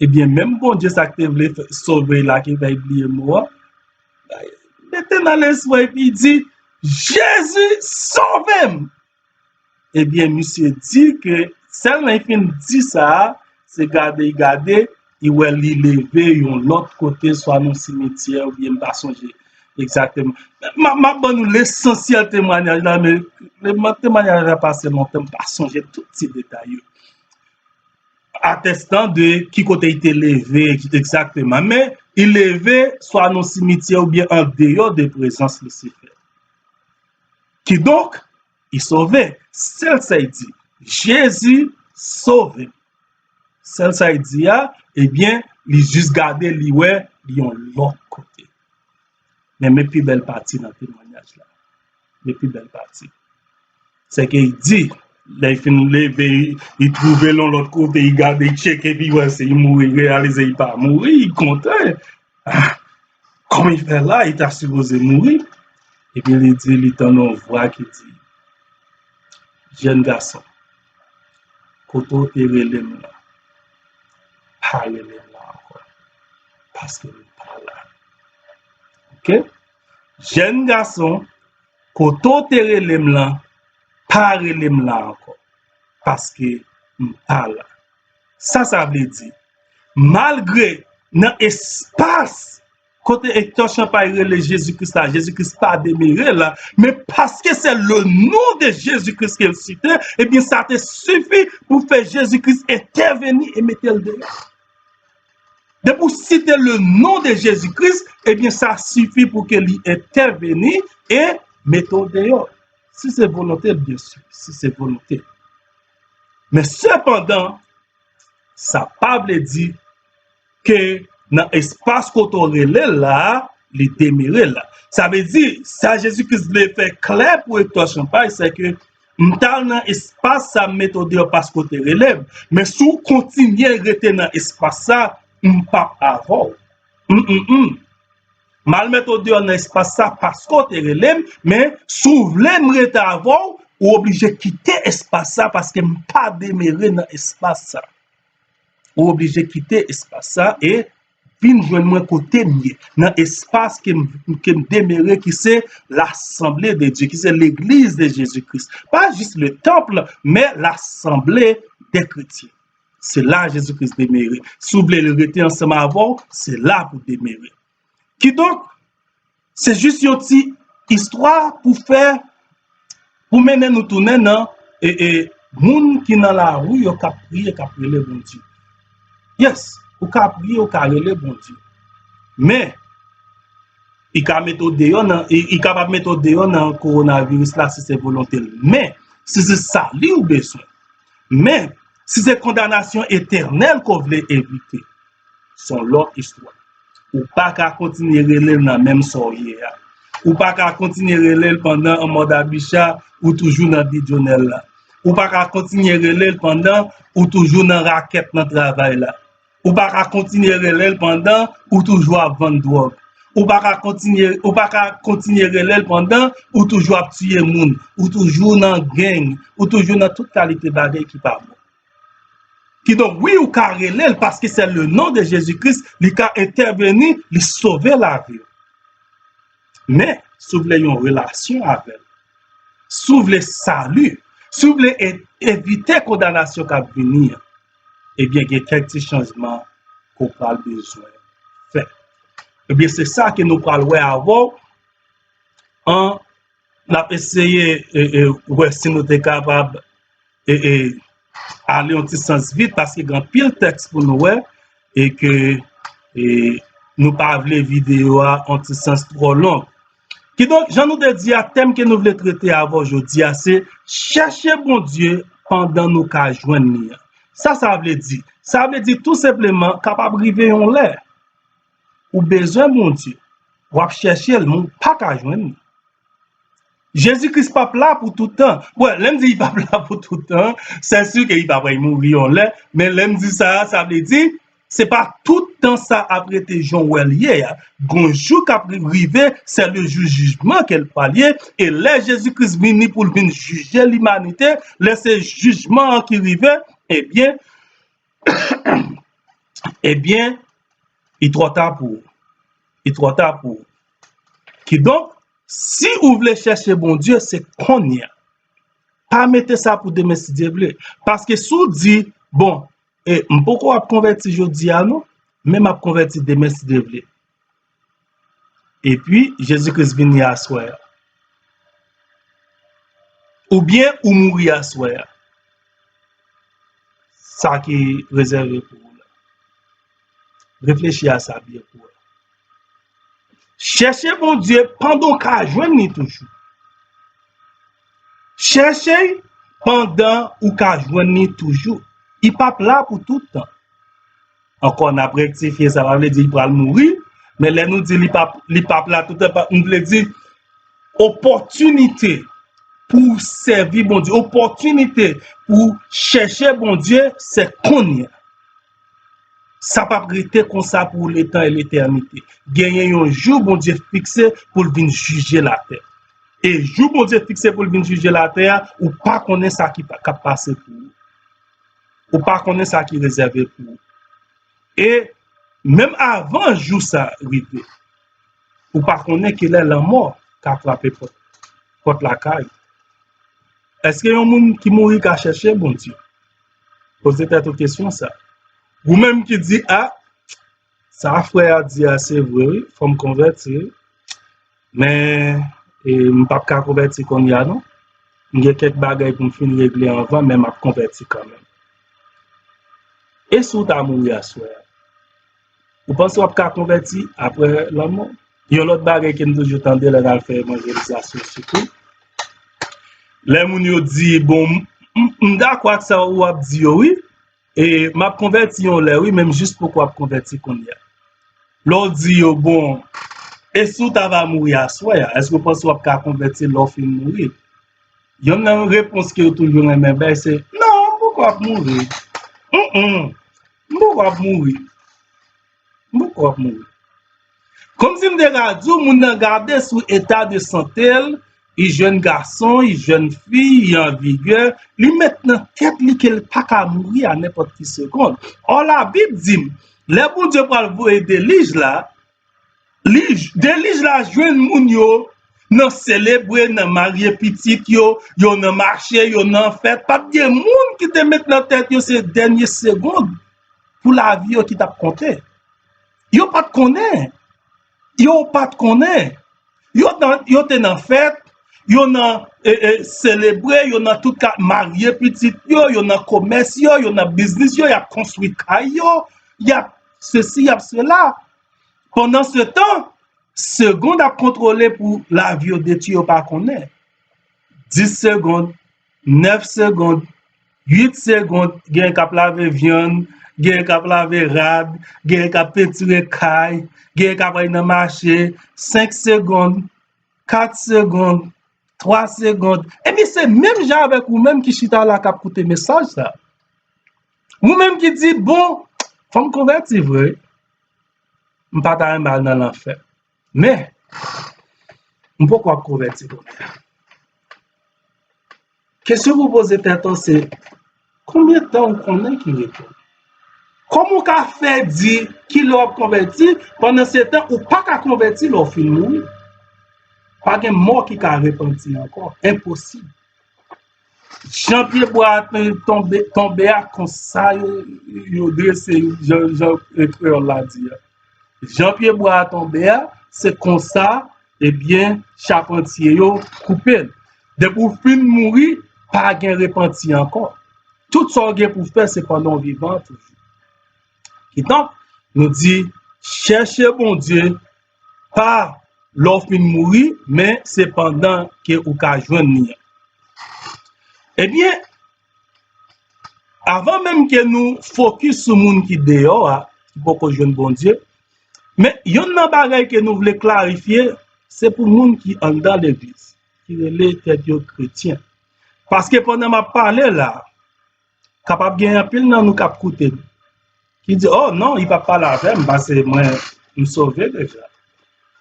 Ebyen, menm Bondye sa ki te vle fè, sove l la, ki fè l bliye mo a, mete nan lespri l, epi li di, Jezi, sove m! Ebyen, misye di ke sèlman li fin di sa a, se gade, li gade, li wè li leve yon lòt kote, swa nan simityè, oubyen m pa sonje egzakteman. M a, m ap ban nou lesansyèl temwayaj la, men temwayaj la pase lontan, m pa sonje tout ti detay yo. Atestan de ki kote li te leve egzakteman. Men, li leve swa nan simityè oubyen andeyò de prezans Lisifè. Kidonk, li sove. Sèl sa li di, Jezi, sove m. Sèl sa li di a, ebyen, li jis gade, li wè, li yon lòt kote. Men, men pi bèl pati nan temwayaj la. Men pi bèl pati. Se ke li di, lè li fin leve, li, li twouve l yon lòt kote, li gade, li tcheke, epi li wè se li mouri, li reyalize li pa mouri, li kontan. Ah, kòman li fè la, li ta sipoze mouri. Epi li di, li tande yon vwa ki di, Jèn gason, kote w te rele m nan, pa rele m la ankò, paske m pa la. Oke? Jèn gason, kote w te rele m lan, pa rele m la ankò, paske m pa la. Sa sa vle di? Malgre nan espas kote Hector Champagne rele Jezi Kris la, Jezi Kris pa demere la, men paske se le nom de Jésus-Christ ke l site, ebyen, sa te sifi pou fè Jezi Kris entèveni e mete l deyò. Depi w site le nom de Jésus-Christ, ebyen, sa sifi pou ke li entèveni e mete w deyò. Si se volonte l, byen si, si se volonte l. Men sepandan, sa pa vle di ke nan espas kote w rele l la, li demere la. Sa vle di, sa Jezi Kris vle fè klè pou Hector Champagne, se ke m t al nan espas sa, m mete w deyò paske w te rele m. Men si w kontinye rete nan espas sa, m p ap avè w. M, m, m. M al mete w deyò nan espas sa paske w te rele m, men si w vle m rete avè w, ou oblije kite espas sa paske m pa demere nan espas sa. Ou oblije kite espas sa e vin jwenn mwen kote m ye, nan espas ke m, ke m demere, ki se l'Assemblée de Dieu, ki se legliz de Jezi Kris. Pa jis le temple, men l'Assemblée des chrétiens. Se la Jezi Kris demere. Si w vle l rete ansanm avè w, se la pou demere. Kidonk, se jis yon ti istwa pou fè, pou mennen nou tounen nan, e, e, moun ki nan lari yo k ap priye, k ap rele Bondye. Yes, ou ka priye, ou ka rele Bondye. Men, li ka mete w deyò nan, li, li kapab mete w deyò nan kowonaviris la si se volonte l. Men, si se sali ou bezwen. Men, si se kondanasyon etènèl ke w vle evite, se yon lòt istwa. Ou pa ka kontinye rele l nan menm sa w ye a. Ou pa ka kontinye rele l pandan an mòd abicha, ou toujou nan bidyonèl la. Ou pa ka kontinye rele l pandan ou toujou nan rakèt nan travay la. Ou pa ka kontinye rele l pandan ou toujou ap vann dwòg. Ou pa ka kontinye, ou pa ka kontinye rele l pandan ou toujou ap tiye moun. Ou toujou nan gang. Ou toujou nan tout kalite bagay ki pa bon. Kidonk, wi, ou ka rele l paske se le nom de Jezi Kris, li ka entèveni, li sove lavi w. Men, si w vle yon relasyon avè l, si w vle sali, si w vle e-, evite kondanasyon k ap vini an, ebyen, gen kèk ti chanjman ke w pral bezwen fè. Ebyen, se sa ke nou pral wè avè w an N ap eseye, e, e, wè si nou te kapab, e, e, ale yon ti sans vit, paske gen anpil tèks pou nou wè, e ke, e, nou pa vle videyo a yon ti sans twò long. Kidonk, jan nou te di a, tèm ke nou vle trete avè w jodi a, se chèche Bondye pandan nou ka jwenn li an. Sa sa vle di? Sa vle di tou senpleman, kapab rive yon lè, ou bezwen Bondye, w ap chèche l, men w pa ka jwenn li. Jezi Kris p ap la pou tout tan. Bon, lè m di li p ap la pou tout tan, se si ke li p ap mouri yon lè, men lè m di sa, sa vle di, Se pa tout tan sa ap rete jan w wè l ye a. Gon jou k ap rive, c'est le jour du jugement ke l pral ye, e lè Jezi Kris vini pou l vin jije limanite, lè se jijman an ki rive, ebyen, ebyen, li twò ta pou ou. Li twò ta pou ou. Kidonk, si ou vle chèche Bondye, se kounye a. Pa mete sa pou demen si Dye vle. Paske si w di, bon, e, m poko ap konvèti jodi a non, men m ap konvèti demen si Dye vle. Epi, Jezi Kris vini aswè a. Oubyen ou mouri aswè a. Sa ki rezève pou ou la. Reflechi a sa byen pou wè. Chèche Bondye pandan w ka jwenn li toujou. Chèche l pandan ou ka jwenn li toujou. Li p ap la pou tout tan. Ankò, n ap rektifye, sa pa vle di li pral mouri, men lè nou di li p ap, li p ap la tout tan, pa, nou vle di opòtinite pou w sèvi Bondye, opòtinite pou w chèche Bondye, se kounye a. Sa p ap rete konsa pou letan e letènite. Genyen yon jou Bondye fikse pou l vin jije latè. E jou Bondye fikse pou l vin jije latè a, ou pa konnen sa ki pa, k ap pase pou ou. Ou pa konnen sa ki rezève pou ou. E menm avan jou sa rive, ou pa konnen kilè lanmò ka frape pòt, pòt lakay ou. Èske yon moun ki mouri ka chèche Bondye? Poze tèt ou kesyon sa. Ou menm ki di, a, sa frè a di a, se vre, wi, fò m konvèti, wi. Men, e, m p ap ka konvèti kounye a, non. M gen kèk bagay pou m fin regle anvan, men m ap konvèti kanmenm. E si w ta mouri aswè a? Ou panse w ap ka konvèti apre lanmò? Yon lòt bagay ke m toujou tande lè n al fè evanjelizasyon sitou. Lè moun yo di, bon, m, m, m dakò ak sa w ap di yo, wi. E m ap konvèti yon lè, wi, men m jis poko ap konvèti kounye a. Lè w di yo, bon, e si w ta va mouri aswè a, èske w panse w ap ka konvèti lè w fin mouri? Yonn nan repons ke yo toujou renmen bay se, non, m poko ap mouri. Mm, mm. M poko ap mouri. M poko ap mouri. Kòmsi m te ka di w, moun nan gade sou eta de sante l, li jèn gason, li jèn fi, li an vigè, li met nan tèt li ke l pa ka mouri a nenpòt ki segonn. Ò, Labib di m, lè Bondye pral voye delij la, li, delij la jwenn moun yo nan selebre, nan marye pitit yo, yo nan mache, yo nan fèt. Pa t gen moun ki te met nan tèt yo se dènye segonn pou lavi yo ki t ap konte. Yo pa t konnen. Yo pa t konnen. Yo nan, yo te nan fèt, yo nan, e, e, selebre, yo nan tout ka marye pitit yo, yo nan komès yo, yo nan biznis yo, y ap konstwi kay yo, y ap sesi, y ap sela. Pandan se tan, segonn ap kontwole pou lavi yo detwi, yo pa konnen. Dis segonn, nèf segonn, uit segonn, genyen k ap lave vyann, genyen k ap lave rad, genyen k ap pentire kay, genyen k ap al nan mache, senk segonn, kat segonn, twa segonn. Ebyen, se menm jan avèk ou menm ki chita la k ap koute mesaj sa. Ou menm ki di, bon, fò m konvèti vre. M pa ta renmen al nan lanfè. Men, m poko ap konvèti kounye a. Kesyon pou poze tèt ou se, konbyen tan ou konnen ki rete w? Kòman w ka fè di kilè w ap konvèti, pandan se tan ou pa ka konvèti lè w fin mouri? Pa gen mò ki ka repanti ankò. Enposib. Jan pyebwa a tonbe, tonbe a, konsa yo, yo drese, jan, jan kreyòl la di a. Jan pyebwa a tonbe a, se konsa, ebyen, chapantye yo koupe l. Depi w fin mouri, pa gen repanti ankò. Tout sa w gen pou fè, se pandan w vivan toujou. Kidonk, nou di, chèche Bondye, pa lè w fin mouri, men se pandan ke ou ka jwenn li an. Ebyen, avan menm ke nou fokis sou moun ki deyò a, ki poko jwenn Bondye, men yonn nan bagay ke nou vle klarifye, se pou moun ki anndan legliz, ki rele tèt yo kretyen. Paske pandan m ap pale la, kapab gen anpil nan nou k ap koute m. ki di, "Oh non, li p ap pale avè m, paske mwen, m sove deja."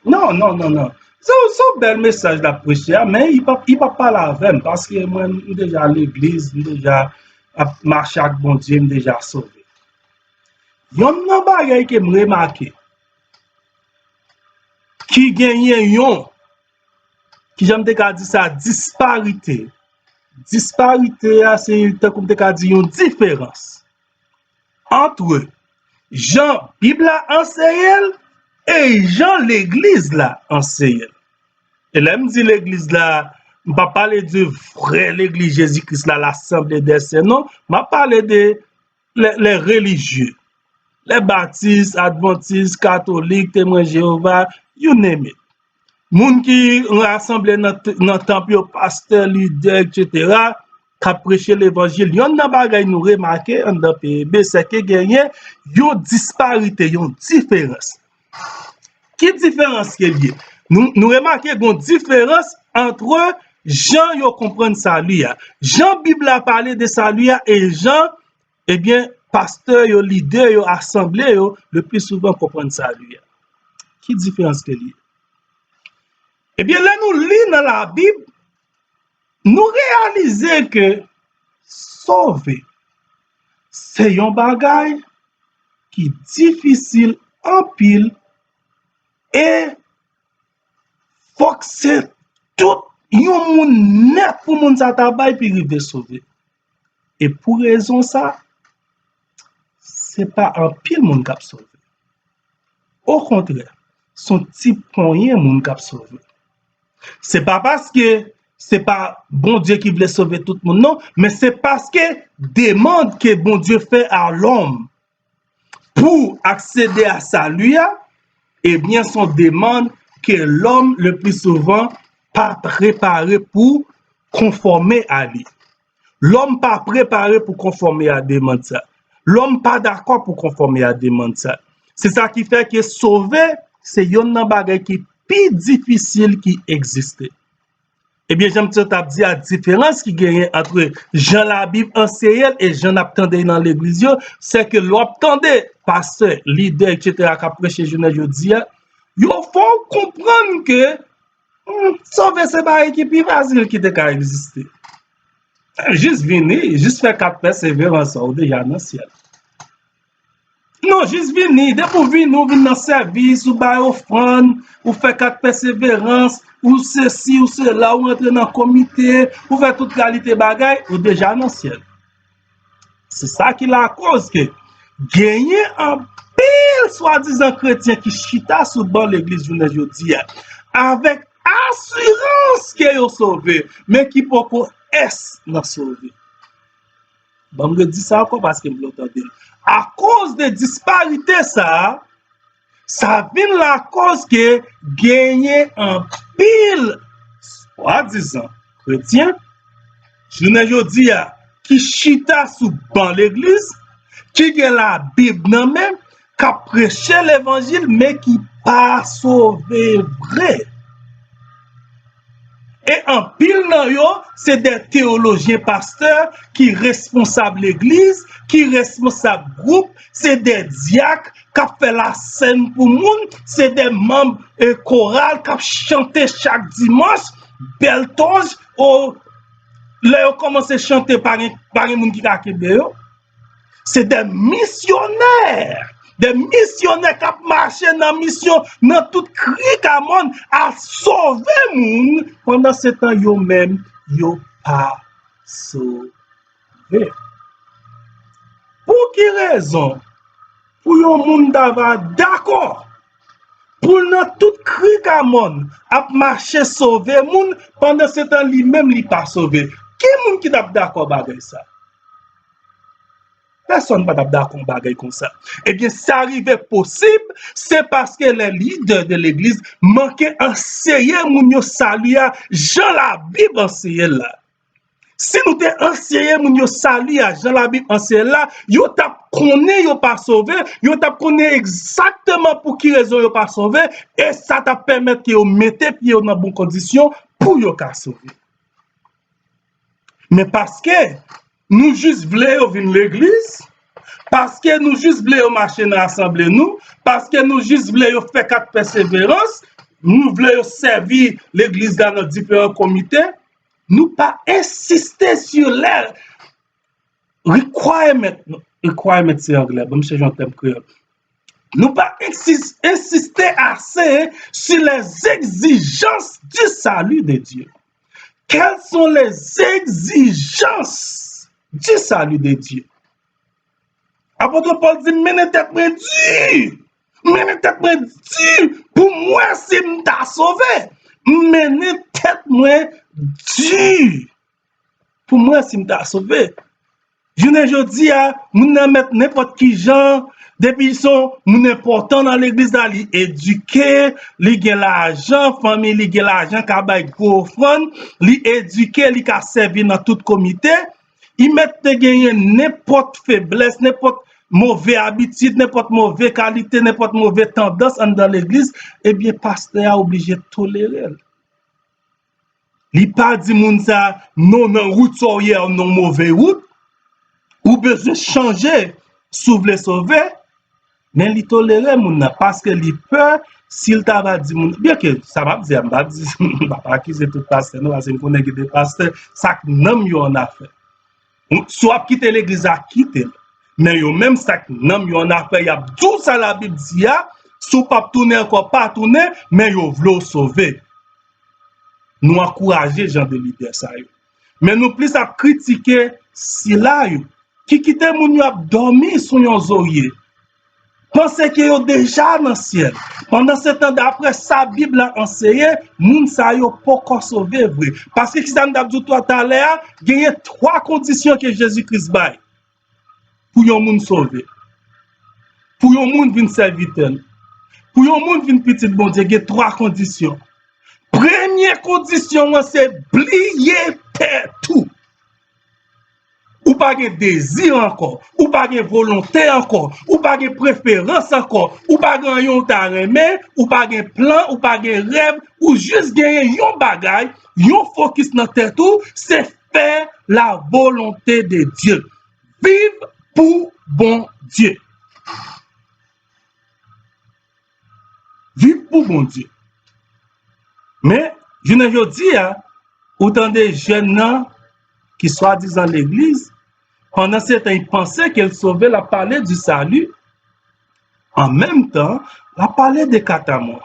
Non, non, non, non. Se, se yon bèl mesaj l ap preche a, men li p ap, li p ap pale avè m, paske mwen, m deja legliz, m deja ap mache ak Bondye, m deja sove. Yonn nan bagay ke m remake, ki genyen yon, ki jan m te ka di sa, disparite. Disparite a, se tankou m te ka di yon diferans ant jan Bib la anseye l e jan legliz la anseye l. E lè m di legliz la, m pa pale de vrè legliz Jezi Kris la, l'Assemblée des Saints, non. M ap pale de les, les religieux, les batis, advantis, katolik, temwen Jewova, you name it. Moun ki rasanble nan, nan tanp yo, pastè, lidè, etsetera, k ap preche levanjil. Yonn nan bagay nou remake anndan P E B, se ke genyen yon disparite, yon diferans. Ki diferans ke l ye? Nou, nou remake gen yon diferans ant jan yo konprann sali a. Jan Bib la pale de sali a e jan, ebyen, pastè yo, lidè yo, asanble yo, le pli souvan konprann sali a. Ki diferans ke l ye? Ebyen, lè nou li nan Labib, nou reyalize ke sove, se yon bagay ki difisil anpil e fòk se tout yon moun nèt pou moun sa ta bay pou rive sove. E pou rezon sa, se pa anpil moun k ap sove. Okontrè, se yon ti ponyen moun k ap sove. Se pa paske se pa Bondye ki vle sove tout moun, non, men se paske demann ke Bondye fè a lòm pou aksede a sali a, ebyen, se yon demann ke lòm, le pli souvan, pa prepare pou konfòme a li. Lòm pa prepare pou konfòme a demann sa. Lòm pa dakò pou konfòme a demann sa. Se sa ki fè ke sove, se yonn nan bagay ki pi difisil ki egziste. Ebyen, jan m te t ap di a, diferans ki genyen ant jan Labib anseye l e jan n ap tande l nan legliz yo, se ke lè w ap tande pastè, lidè, etsetera, k ap preche jounen jodi a, yo fè w konprann ke, hmm, sove se bagay ki pi fasil ki te ka egziste. Jis vini, jis fè kat pèseverans, ou deja nan syèl. Non, jis vini. Depi w vini, ou vin nan sèvis, ou bay ofrann, ou fè kat pèseverans, ou sesi, ou sela, ou rantre nan komite, ou fè tout kalite bagay, ou deja nan syèl. Se sa ki lakoz ke genyen anpil swadizan kretyen ki chita sou ban legliz jounen jodi a, avèk asirans ke yo sove, men ki poko ès nan sove. Ban m redi sa ankò paske m vle w tande l. Akoz de disparite sa a, sa vin lakoz ke genyen anpil swadizan kretyen jounen jodi a ki chita sou ban legliz, ki gen Labib nan men, k ap preche levanjil, men ki pa sove vre. E anpil nan yo, se de teyolojyen pastè ki responsab legliz, ki responsab gwoup, se de dyak k ap fè lasèn pou moun, se de manm e koral k ap chante chak dimanch, bèl tonj, o, lè yo kòmanse chante, pa gen, pa gen moun ki ka kenbe yo. Se de misyonè, de misyonè k ap mache nan misyon nan tout krik a mòn a sove moun, pandan se tan yo menm yo pa sove. Pou ki rezon pou yon moun ta va dakò pou l nan tout krik a mòn ap mache sove moun, pandan se tan li menm li pa sove? Ki moun ki t ap dakò bagay sa? Pèsonn pa t ap dakò yon bagay konsa. Ebyen, sa rive posib, se paske lè lidè de legliz manke anseye moun yo sali a jan Labib anseye l la. Si nou te anseye moun yo sali a jan Labib anseye l la, yo t ap konnen yo pa sove, yo t ap konnen egzakteman pou ki rezon yo pa sove, e sa t ap pèmèt ke yo mete pye yo nan bon kondisyon pou yo ka sove. Men paske nou jis vle yo vin legliz, Paske nou jis vle yo mache nan asanble nou, paske nou jis vle yo fè kat pèseverans, nou vle yo sèvi legliz la nan diferan komite, nou pa ensiste sur les requirements, requirements se anglè, ban m chèche yon tèm kreyòl. Nou pa ensis- ensiste assez sur les exigences du salut de Dieu. Quelles sont les exigences du salut de Dieu? Apot Pòl di, "M mennen tèt mwen di. M mennen tèt mwen di pou m wè si m ta sove. M mennen tèt mwen di pou m wè si m ta sove." Jounen jodi a, moun nan mèt nenpòt ki jan, depi l se yon moun enpòtan nan legliz la, li edike, li gen lajan, fanmi li gen lajan, ka bay gwo ofrann, li edike, li ka sèvi nan tout komite, li mèt te genyen nenpòt feblès, nenpòt move abitid, nenpòt move kalite, nenpòt move tandans anndan legliz, ebyen, pastè a oblije tolere l. Li pa di moun sa, "Non, nan wout sa w ye a, w nan move wout. Ou bezwen chanje si w vle sove." Men li tolere moun nan paske li pè si l ta va di moun, byen ke sa m ap di a, m pa di, m pa akize tout pastè, non, paske m konnen gen de pastè, sa k nanm yo annafè. Si w ap kite legliz la, kite l. Men yo menm, sa k nanm yo annafè, y ap di w sa Labib di a, si w p ap tounen ankò, pa tounen, men yo vle w sove. Nou ankouraje jan de lidè sa yo. Men nou plis ap kritike sila yo ki kite moun yo ap dòmi sou yon zorye, panse ke yo deja nan syèl. Pandansetan, daprè sa Bib la anseye, moun sa yo poko sove vre. Paske kisa m t ap di w twa talè a, genyen twa kondisyon ke Jezi Kris bay pou yon moun sove, pou yon moun vin sèvitè l, pou yon moun vin pitit Bondye, gen twa kondisyon. Premye kondisyon an se bliye tèt ou. Ou pa gen dezi ankò, ou pa gen volonte ankò, ou pa gen preferans ankò, ou pa gen anyen w ta renmen, ou pa gen plan, ou pa gen rèv, ou jis genyen yon bagay, yon fokis nan tèt ou, se fè la volonte de Dye. Viv pou Bondye. Viv pou Bondye. Men, jounen jodi a, ou tande jèn nan ki swadizan legliz, pandansetan li panse ke l sove, l ap pale di sali, an menm tan, l ap pale de katamwa.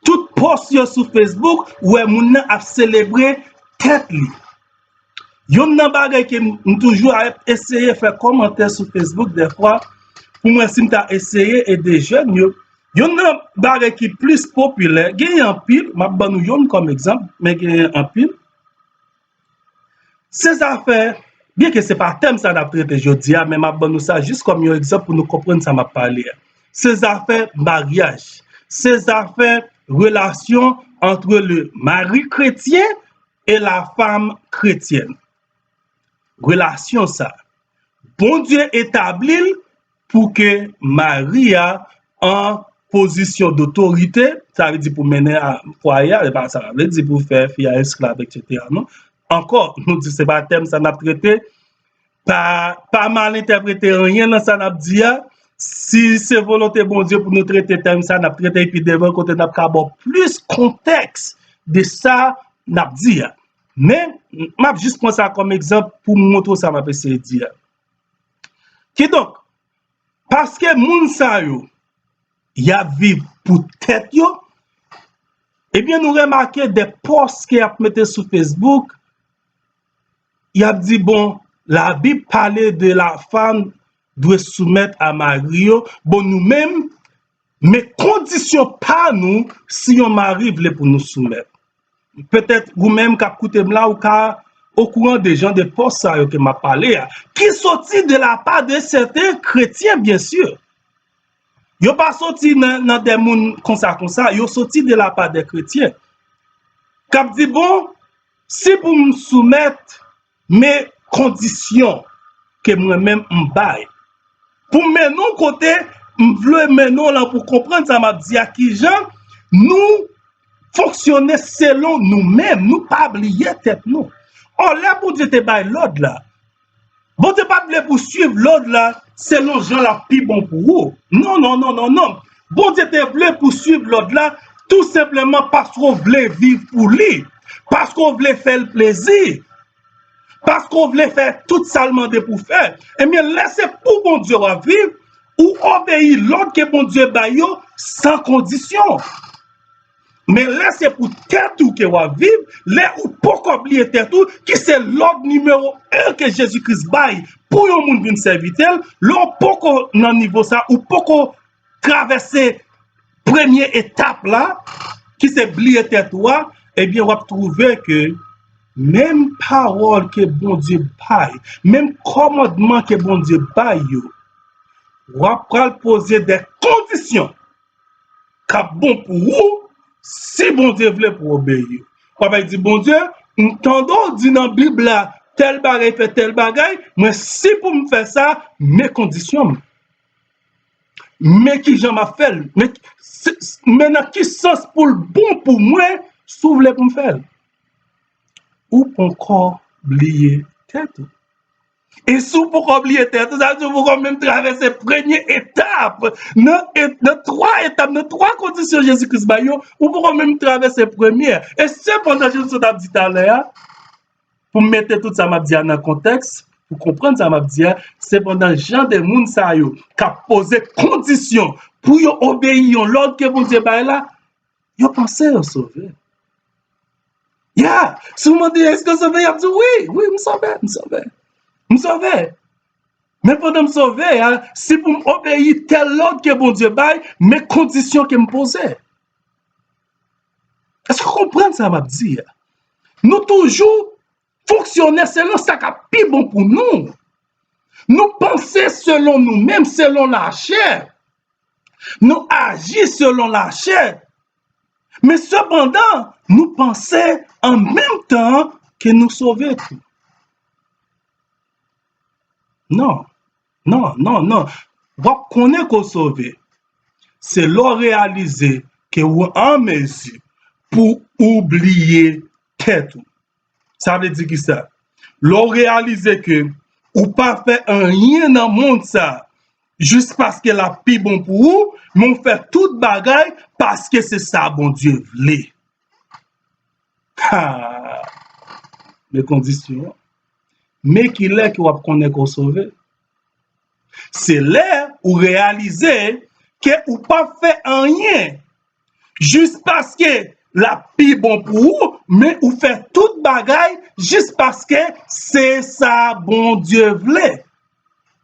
Tout pòs yo sou Facebook, ou wè moun nan ap selebre tèt li. Youn nan bagay ke m, m toujou ap eseye fè kòmantè sou Facebook dèfwa, pou m wè si m ta eseye ede jèn yo. Youn nan bagay ki plis popilè, genyen anpil, m ap ban nou youn kòm egzanp, men genyen anpil. Se zafè, byen ke se pa tèm sa n ap trete jodi a, men m ap ban nou sa jis kòm yon egzanp pou nou konprann sa m ap pale a. Se zafè maryaj. Se zafè relasyon entre le mari chrétien et la femme chrétienne. Relasyon sa, Bondye etabli l pou ke mari a an pozisyon dotorite, sa vle di pou mennen a fwaye a, e pa sa vle di pou fè fi a esklav, etsetera, non. Ankò, nou di se pa tèm sa n ap trete, pa, pa mal entèprete anyen nan sa n ap di a. Si se volonte Bondye pou nou trete tèm sa, n ap trete l pi devan kote n ap ka ba w plis kontèks de sa n ap di a. Men, m ap jis pran sa kòm egzanp pou m montre w sa m ap eseye di a. Kidonk, paske moun sa yo, y ap viv pou tèt yo, ebyen, nou remake de pòs ke y ap mete sou Facebook, y ap di, bon, Labib pale de la femme doit soumettre à mari yo. Bon, nou menm, men kondisyon pa nou si yon mari vle pou nou soumèt. Petèt ou menm k ap koute m la, ou ka okouran de jan de pòs sa yo ke m ap pale a, ki soti de la pa de sèten kretyen, byen si. Yo pa soti nan, nan de moun konsa konsa, yo soti de la pa de kretyen. K ap di, bon, si pou m soumèt, men kondisyon ke mwen menm m bay. Pou m mennen w kote m vle mennen w lan pou konprann sa m ap di a, kijan nou fonksyone selon nou menm, nou pa bliye tèt nou. Ò, lè Bondye te bay lòd la, Bondye pa t vle pou w swiv lòd la selon jan l ap pi bon pou ou. Non, non, non, non, non. Bondye te vle pou w swiv lòd la tou senpleman paske w vle viv pou li, paske w vle fè l plezi, paske w vle fè tout sa l mande pou w fè. Ebyen, lè se pou Bondye w ap viv, ou obeyi lòd ke Bondye bay yo san kondisyon. Men lè se pou tèt ou ke w ap viv, lè ou poko bliye tèt ou, ki se lòd nimewo en ke Jezi Kris bay pou yon moun vin sèvitè l, lè w poko nan nivo sa, ou poko travèse premye etap la, ki se bliye tèt ou a, ebyen, w ap twouve ke menm pawòl ke Bondye bay, menm kòmandman ke Bondye bay yo, w ap pral poze de kondisyon k ap bon pou ou si Bondye vle pou w obeyi. W ap di, Bondye, m tande w di nan Bib la, tèl bagay fè tèl bagay, men si pou m fè sa, men kondisyon m. Men kijan m ap fè l. Men, men nan ki sans pou l bon pou mwen, si w vle pou m fè l. Ou poko bliye tèt ou. E si w poko bliye tèt ou, sa vle di w poko menm travèse premye etap. Nan, e, nan twa etap, nan twa kondisyon Jezi Kris bay yo, ou poko menm travèse premye. E sepandan, jan m sot ap di talè a, pou m mete tout sa m ap di a nan kontèks, pou konprann sa m ap di a, sepandan, jan de moun sa yo k ap poze kondisyon pou yo obeyi yon lòd ke Bondye bay la, yo panse yo sove. Ya, si w mande, èske w sove? Y ap di, wi, wi, m sove, m sove. M sove. Men pandan m sove a, si pou m obeyi tèl lòd ke Bondye bay, men kondisyon ke m poze. Èske w konprann sa m ap di a? Nou toujou fonksyone selon sa k ap pi bon pou nou. Nou panse selon nou menm, selon lachè. Nou aji selon lachè. Men sepandan, nou panse an menm tan ke nou sove tou. Non, non, non, non. W ap konnen ke w sove. Se lè w reyalize ke w an mezi pou w bliye tèt ou. Sa vle di kisa? Lè w reyalize ke ou pa fè anyen nan mond sa jis paske l ap pi bon pou ou, men w fè tout bagay paske se sa Bondye vle. Ha! Men kondisyon an. Men kilè ke w ap konnen ke w sove? Se lè ou reyalize ke ou p ap fè anyen jis paske l ap pi bon pou ou, men ou fè tout bagay jis paske se sa Bondye vle.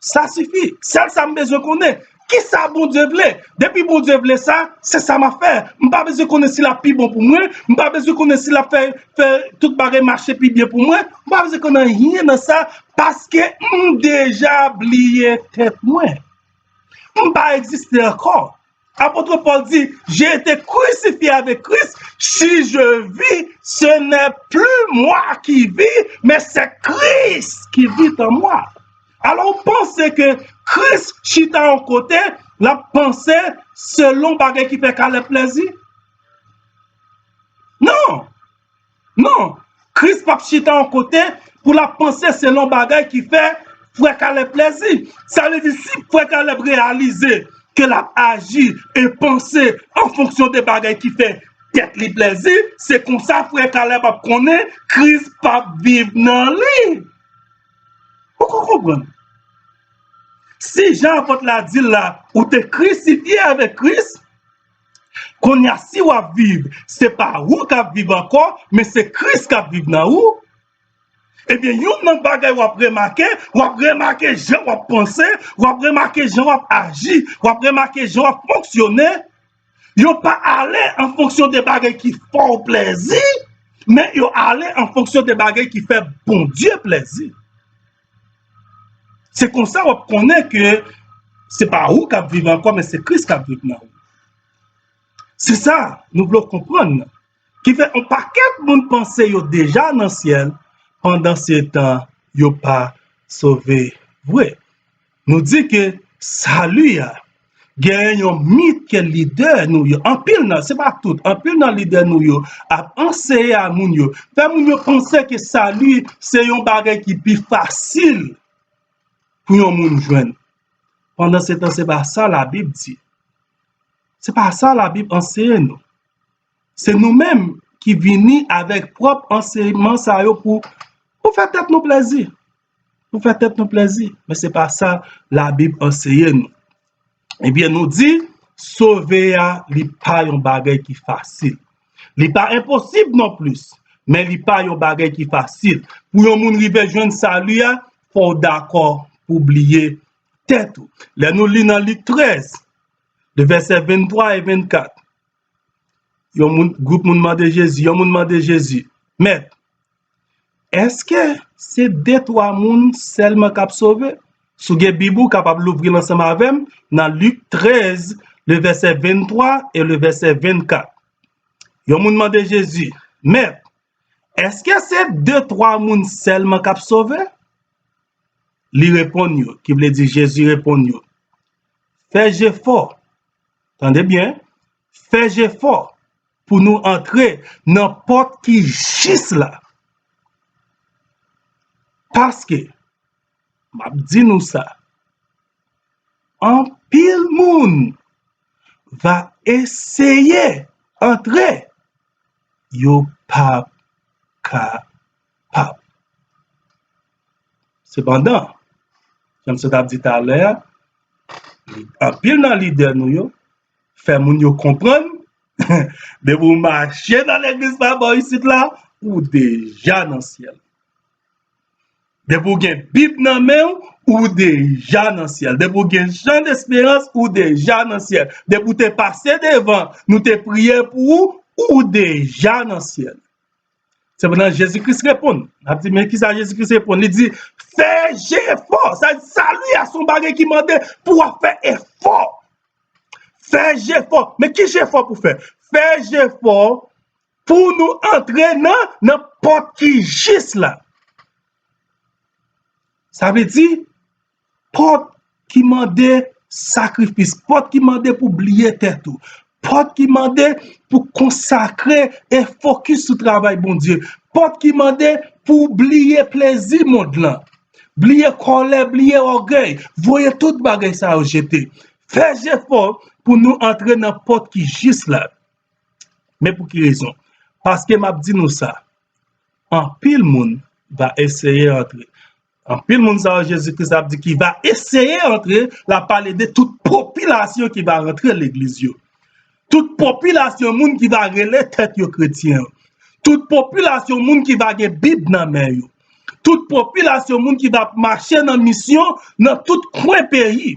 Sa sifi. Sèl sa m bezwen konnen. Kisa Bondye vle? Depi Bondye vle sa, se sa m ap fè. M pa bezwen konnen si l ap pi bon pou mwen. M pa bezwen konnen si l ap fè, fè tout bagay mache pi byen pou mwen. M pa bezwen konnen anyen nan sa, paske m deja bliye tèt mwen. M pa egziste ankò. Apôtre Paul dit, j'ai été crucifié avec Christ. Si je vis, ce n'est plus moi qui vis, mais c'est Christ qui vit en moi. Alò, ou panse ke Kris chita yon kote, l ap panse selon bagay ki fè Kalèb plezi? Non! Non! Kris p ap chita yon kote pou l ap panse selon bagay ki fè frè Kalèb plezi. Sa vle di, si frè Kalèb reyalize ke l ap aji e panse an fonksyon de bagay ki fè tèt li plezi, se konsa frè Kalèb ap konnen Kris p ap viv nan li. Ou ka konprann? Si jan apot la di l la, ou te krisifye avèk Kris, kounye a, si w ap viv, se pa ou k ap viv ankò, men se Kris k ap viv nan ou. Ebyen, youn nan bagay w ap remake, w ap remake jan w ap panse, w ap remake jan w ap aji, w ap remake jan w ap fonksyone. Yo pa ale an fonksyon de bagay ki fè w plezi, men yo ale an fonksyon de bagay ki fè Bondye plezi. Se konsa w ap konnen ke se pa ou k ap viv ankò, men se Kris k ap viv nan ou. Se sa nou vle w konprann nan. Ki fè yon pakèt moun panse yo deja nan syèl, pandan se tan yo pa sove vre. Nou di ke sali a, genyen yon mit ke lidè nou yo, anpil nan, se pa tout, anpil nan lidè nou yo ap anseye a moun yo, fè moun yo panse ke sali se yon bagay ki pi fasil. pou yon moun jwenn. Pandansetan, se pa sa Labib di. Se pa sa Labib anseye nou. Se nou menm ki vini avèk pwòp ansèyman sa yo pou, pou fè tèt nou plèzi. Pou fè tèt nou plèzi. Men se pa sa Labib anseye nou. Ebyen, nou di, sove a, li pa yon bagay ki fasil. Li pa enposib non plis, men li pa yon bagay ki fasil. Pou yon moun rive jwenn sali a, fò w dakò pou w bliye tèt ou. Lè nou li nan Lik trèz, de vèsè venntwa e vennkat, yon moun, gwoup moun mande Jezi, yon moun mande Jezi, Mèt, èske se de twa moun sèlman k ap sove? Si w gen Bib ou, w kapab louvri l ansanm avè m nan Lik trèz, le vèsè venntwa e le vèsè vennkat. Yon moun mande Jezi, Mèt, èske se de twa moun sèlman k ap sove? Li reponn yo, ki vle di Jezi reponn yo, fè jefò, tande byen, fè jefò pou nou antre nan pòt ki jis la. Paske, m ap di nou sa, anpil moun va eseye antre, yo p ap kapab. Sepandan, jan m sot ap di talè a, anpil nan lidè nou yo fè moun yo konprann, depi w mache nan legliz pa bò isit la, ou deja nan syèl. Depi w gen Bib nan men w, ou deja nan syèl. Depi w gen Jean Desperance, ou deja nan syèl. Depi w te pase devan, nou te priye pou ou, ou deja nan syèl. Sepandan, Jezi Kris reponn. N ap di, men kisa Jezi Kris reponn? Li di, fè jefò. Sa, sali a se yon bagay ki mande pou w ap fè efò. Fè jefò. Men ki jefò pou fè? Fè jefò pou nou antre nan, nan pòt ki jis la. Sa vle di, pòt ki mande sakrifis, pòt ki mande pou bliye tèt ou, pòt ki mande pou konsakre e fokis sou travay Bondye, pòt ki mande pou bliye plezi mond lan, bliye kòlè, bliye ògèy, voye tout bagay sa yo jete. Fè jefò pou nou antre nan pòt ki jis la. Men pou ki rezon? Paske m ap di nou sa, anpil moun va eseye antre. Anpil moun sa yo Jezi Kris ap di ki va eseye antre, l ap pale de tout popilasyon ki va rantre legliz yo. Tout popilasyon moun ki va rele tèt yo kretyen yo. Tout popilasyon moun ki va gen Bib nan men yo. Tout popilasyon moun ki va mache nan misyon nan tout kwen peyi.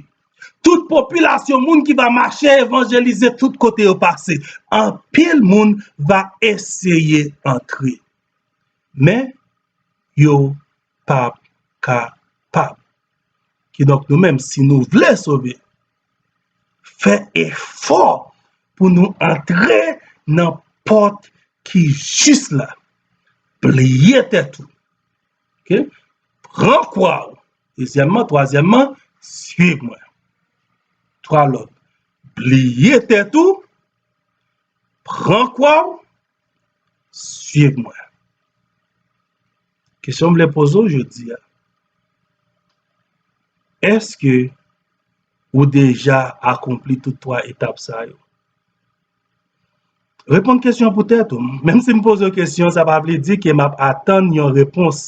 Tout popilasyon moun ki va mache evanjelize tout kote yo pase. Anpil moun va eseye antre. Men, yo p ap kapab. Kidonk, nou menm, si nou vle sove, fè efò pou nou antre nan pòt ki jis la. Bliye tèt ou. Ok? Pran kwa w. Dezyèmman, twazyèmman, swiv mwen. Twa lòd. Bliye tèt ou, pran kwa w, swiv mwen. Kesyon m vle poze w jodi a, èske ou deja akonpli tout twa etap sa yo? Reponn kesyon pou tèt ou. Menm si m poze w kesyon, sa pa vle di ke m ap atann yon repons,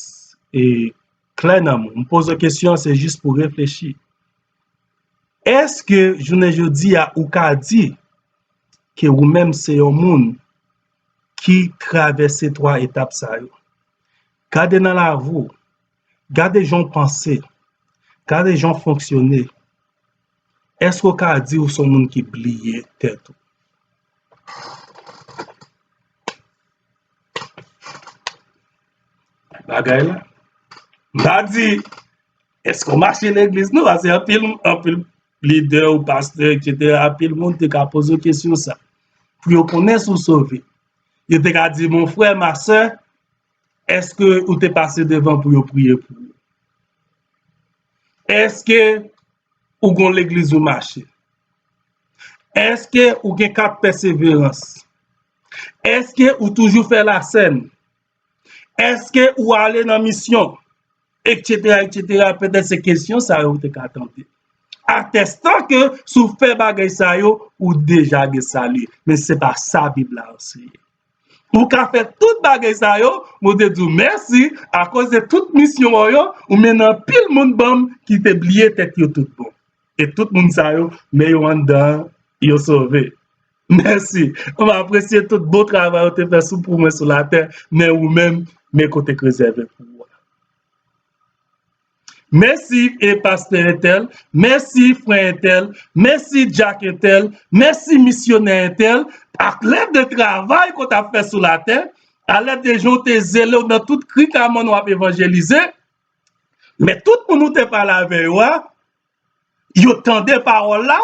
e, klè nan men w. M poze w kesyon, se jis pou reflechi. Èske jounen jodi a ou ka di ke ou menm se yon moun ki travèse twa etap sa yo? Gade nan lavi w, gade jan w panse, gade jan w fonksyone. Èske w ka di ou se yon moun ki bliye tèt ou? Bagay la. M pa di, èske w mache legliz? Non, paske anpil, anpil lidè ou pastè, etsetera, anpil moun te ka poze w kesyon sa. Pou yo konnen si w sove. Yo te ka di, mon frè, ma sè, èske ou te pase devan pou yo priye pou ou? Èske ou gon legliz ou mache? Èske ou gen kat pèseverans? Èske ou toujou fè lasèn? Èske ou ale nan misyon? etsetera, etsetera. Petèt se kesyon sa yo ou te ka tande. Atestan ke si w fè bagay sa yo, ou deja gen sali. Men se pa sa Bib la anseye. Ou ka fè tout bagay sa yo, Bondye di w mèsi, akoz de tout misyon w yo, ou mennen anpil moun ban m ki te bliye tèt yo tout bon. E tout moun sa yo, men yo anndan an, yo sove. Mèsi. M apresye tout bon travay ou te fè sou, pou mwen sou latè, men ou menm, men kote k rezève pou ou a. Mèsi, e pastè entèl, mèsi frè entèl, mèsi dyak entèl, mèsi misyonè entèl, alèd de travay ke w t ap fè sou latè, alèd de jan w te zele w nan tout kri kamòn w ap evanjelize, men tout moun ou te pale avè yo a, yo tande pawòl la,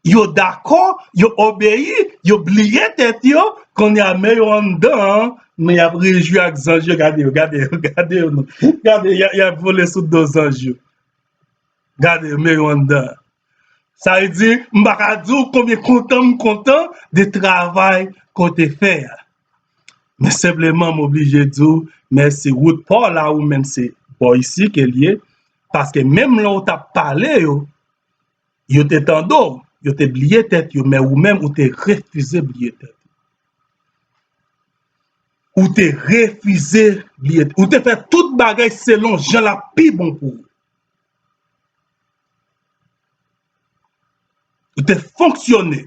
yo dakò, yo obeyi, yo bliye tèt yo, kounye a men yo anndan an, men y ap rejwi ak zanj yo, gade yo, gade yo, gade yo non. Gade, y a, y ap vole sou do zanj yo. Gade yo, men yo anndan an. Sa vle di, m pa ka di w konbyen kontan m kontan de travay ke w te fè a. Men senpleman, m oblije di w mèsi. Wout pa w la, ou menm se bò isi ke l ye, paske menm lè w t ap pale yo, yo te tande w, yo te bliye tèt yo, men ou menm, ou te refize bliye tèt ou. Ou te refize bliye, ou te fè tout bagay selon jan l ap pi bon pou ou. Ou te fonksyone.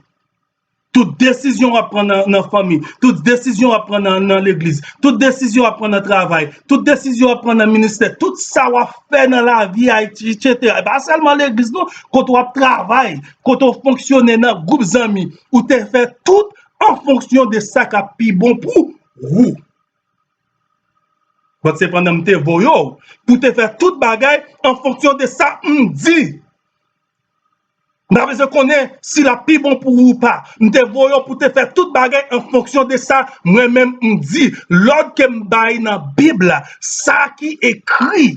Tout desizyon w ap pran nan, nan fanmi, tout desizyon w ap pran nan, nan legliz, tout desizyon w ap pran nan travay, tout desizyon w ap pran nan ministè, tout sa w ap fè nan lavi a, etsetera. E pa sèlman legliz non, kote w ap travay, kote w fonksyone nan gwoup zanmi, ou te fè tout an fonksyon de sa k ap pi bon pou ou. But sepandan, m te voye w pou te fè tout bagay an fonksyon de sa m di. M pa bezwen konnen si l ap pi bon pou ou ou pa. M te voye w pou te fè tout bagay an fonksyon de sa mwen menm m di. Lòd ke m bay nan Bib la, sa ki ekri.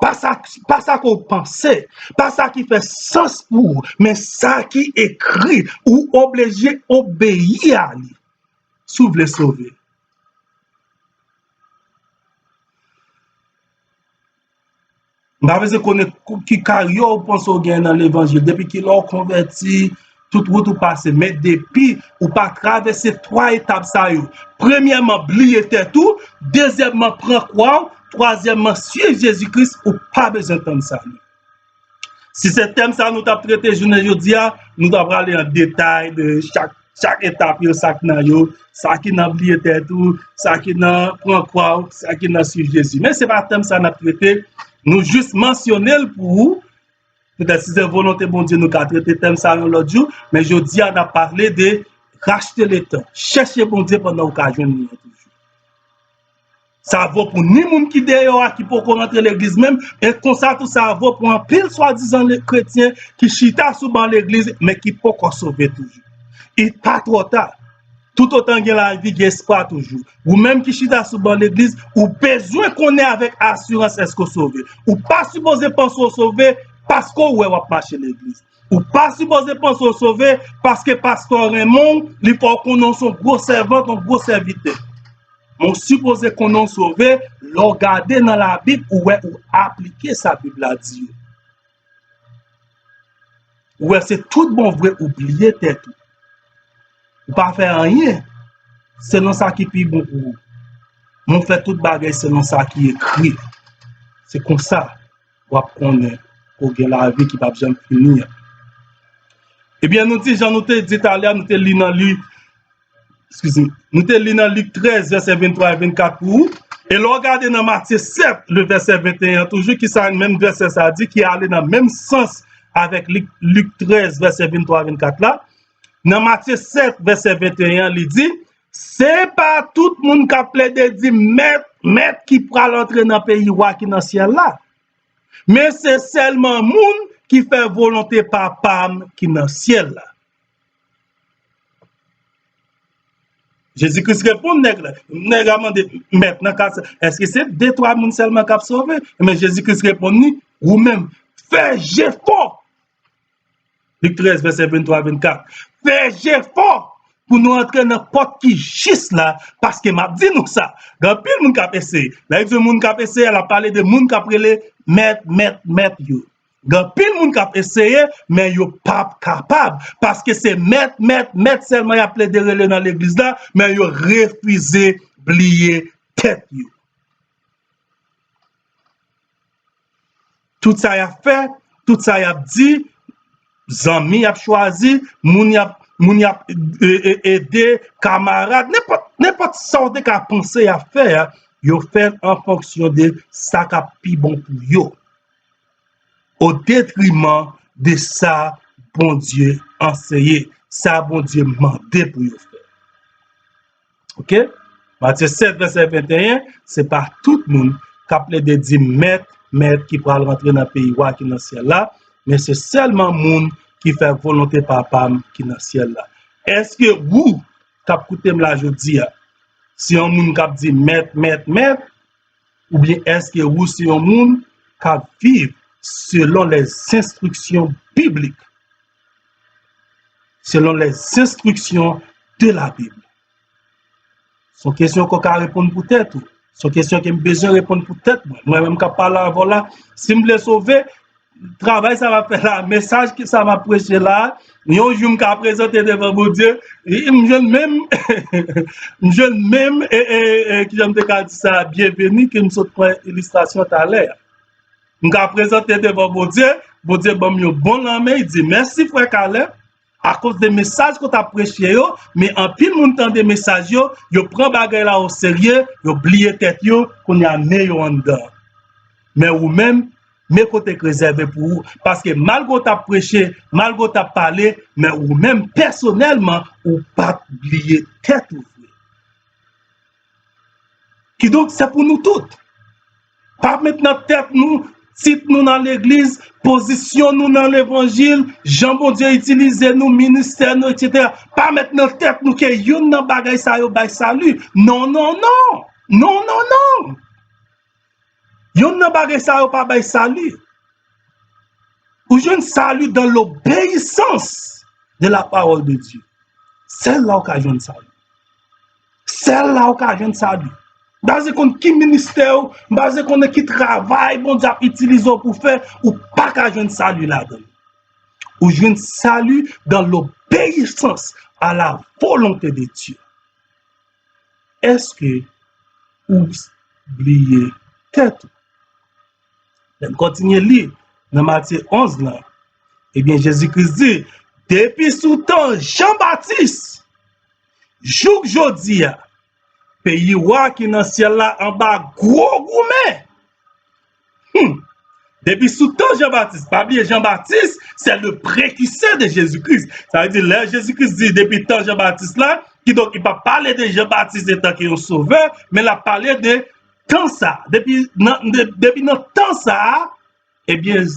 Pa sa, pa sa ke w panse, pa sa ki fè sans pou ou, men sa ki ekri, ou oblije obeyi a li. Si w vle sove. M pa bezwen konnen ki karyè w panse w gen nan levanjil. Depi ki lè w konvèti, tout wout ou pase. Men depi ou pa travèse twa etap sa yo, premyèman, bliye tèt ou, dezyèmman, pran kwa w, twazyèmman, swiv Jezi Kris, ou pa bezwen tann sali. Si se tèm sa nou t ap trete jounen jodi a, nou t ap prale an detay de chak, chak etap yo, sa k nan yo, sa ki nan bliye tèt ou, sa ki nan pran kwa w, sa ki nan swiv Jezi. Men se pa tèm sa n ap trete, nou jis mansyone l pou ou. Petèt si se volonte Bondye, nou ka trete tèm sa yon lòt jou, men jodi a n ap pale de rachte letan. Chèche Bondye pandan w ka jwenn li an toujou. Sa vo pou ni moun ki deyò a, ki poko rantre legliz menm, e konsa tou sa vo pou anpil swadizan le-, kretyen ki chita sou ban legliz, men ki poko sove toujou. E pa twò ta. Toutotan gen lavi, gen espwa toujou. Ou menm ki chita sou ban legliz, ou bezwen konnen avèk asirans èske w sove. Ou pa sipoze panse w sove paske w wè w ap mache legliz. Ou pa sipoze panse w sove paske pastè w renmen w, li fè w konnen w se yon gwo sèvant, yon gwo sèvitè. Men w sipoze konnen w sove lè w gade nan Labib, ou wè ou aplike sa Bib la di yo. Ou wè se tout bon vre ou bliye tèt ou. Ou pa fè anyen selon sa ki pi bon pou ou. Men w fè tout bagay selon sa ki ekri. Se konsa w ap konnen ke w gen lavi ki p ap janm fini an. Ebyen, nou di, jan nou te di talè a, nou te li nan Lik, eskize m, nou te li nan Lik trèz, vèsè venntwa e vennkat pou ou. E lè w gade nan Matye sèt, le vèsè venteyen an toujou, ki sa menm vèsè sa di, ki ale nan menm sans avèk Lik, Lik trèz, vèsè venntwa e vennkat la. Nan Matye sèt, vèsè venteyen an, li di, se pa tout moun k ap plede di, Mèt, Mèt, ki pral antre nan peyi wa ki nan syèl la. Men se sèlman moun ki fè volonte Papa m ki nan syèl la. Jezi Kris reponn nèg la. Nèg la mande, Mèt, nan ka sa, èske se de twa moun sèlman k ap sove? Men Jezi Kris reponn li, ou menm, fè jefò. Lik trèz, vèsè venntwa, vennkat. Fè jefò pou nou antre nan pòt ki jis la, paske m ap di nou sa, gen anpil moun k ap eseye. Lè yo di moun k ap eseye, l ap pale de moun k ap rele mèt, mèt, mèt yo. Gen anpil moun k ap eseye, men yo p ap kapab, paske se mèt, mèt, mèt sèlman y ap plede rele nan legliz la, men yo refize bliye tèt yo. Tout sa y ap fè, tout sa y ap di, zanmi y ap chwazi, moun y ap, moun y ap, e, e, ede, kamarad, nenpòt, nenpòt sa w te ka panse y ap fè a, yo fè l an fonksyon de sa k ap pi bon pou yo, o detriman de sa Bondye anseye, sa Bondye mande pou yo fè. Oke? Matye sèt, vèsè venteyen, se pa tout moun k ap plede di, "Mèt, Mèt," ki pral rantre nan peyi wa ki nan syèl la, men se sèlman moun ki fè volonte Papa m ki nan syèl la. Èske ou k ap koute m la jodi a, se yon moun k ap di, "Mèt, Mèt, Mèt," oubyen èske ou se yon moun k ap viv selon les instructions bibliques? Selon les instructions de la Bible. Se yon kesyon ke w ka reponn pou tèt ou. Se yon kesyon ke m bezwen reponn pou tèt mwen. Mwen menm k ap pale avè w la, si m vle sove, travay sa m ap fè la, mesaj ki sa m ap preche la, yon jou m ka prezante devan Bondye, e m jwenn menm, m jwenn menm, e, e, e, kijan m te ka di sa, byenveni ke m sot pran ilistrasyon talè a. M ka prezante devan Bondye, Bondye ban m yon bon lanmen, li di, "Mèsi, frè Caleb, akoz de mesaj ke w t ap preche yo, men anpil moun tande mesaj yo, yo pran bagay la oserye, yo bliye tèt yo, kounye a men yo anndan." Men ou menm, men kote k rezève pou ou. Paske malgre w t ap preche, malgre w t ap pale, men ou menm, pèsonèlman, ou pa t bliye tèt ou vre. Kidonk, se pou nou tout. Pa met nan tèt nou tit nou nan legliz, pozisyon nou nan levanjil, jan Bondye itilize nou, ministè nou, etsetera. Pa met nan tèt nou ke youn nan bagay sa yo bay sali. Non, non, non. Non, non, non. Youn nan bagay sa yo pa bay sali. Ou jwenn sali dans l'obéissance de la parole de Dieu. Sèl la ou ka jwenn sali. Sèl la ou ka jwenn sali. M pa bezwen konn ki ministè ou, m pa bezwen konnen ki travay Bondye ap itilize w pou fè, ou pa ka jwenn sali ladan l. Ou jwenn sali dans l'obéissance à la volonté de Dieu. Èske ou bliye tèt ou? Lè n kontinye li nan Matye onz lan, ebyen, Jezi Kris di, depi sou tan Jan Batis jouk jodi a, peyi wa ki nan syèl la anba gwo goumen. Hmm. Depi sou tan Jan Batis, pa bliye Jan Batis, se le prekisè de Jezi Kris. Sa vle di, lè Jezi Kris di depi tan Jan Batis la, kidonk, li pa pale de Jan Batis etanke yon sovè, men l ap pale de tan sa. Depi nan, de, depi nan tan sa a, ebyen,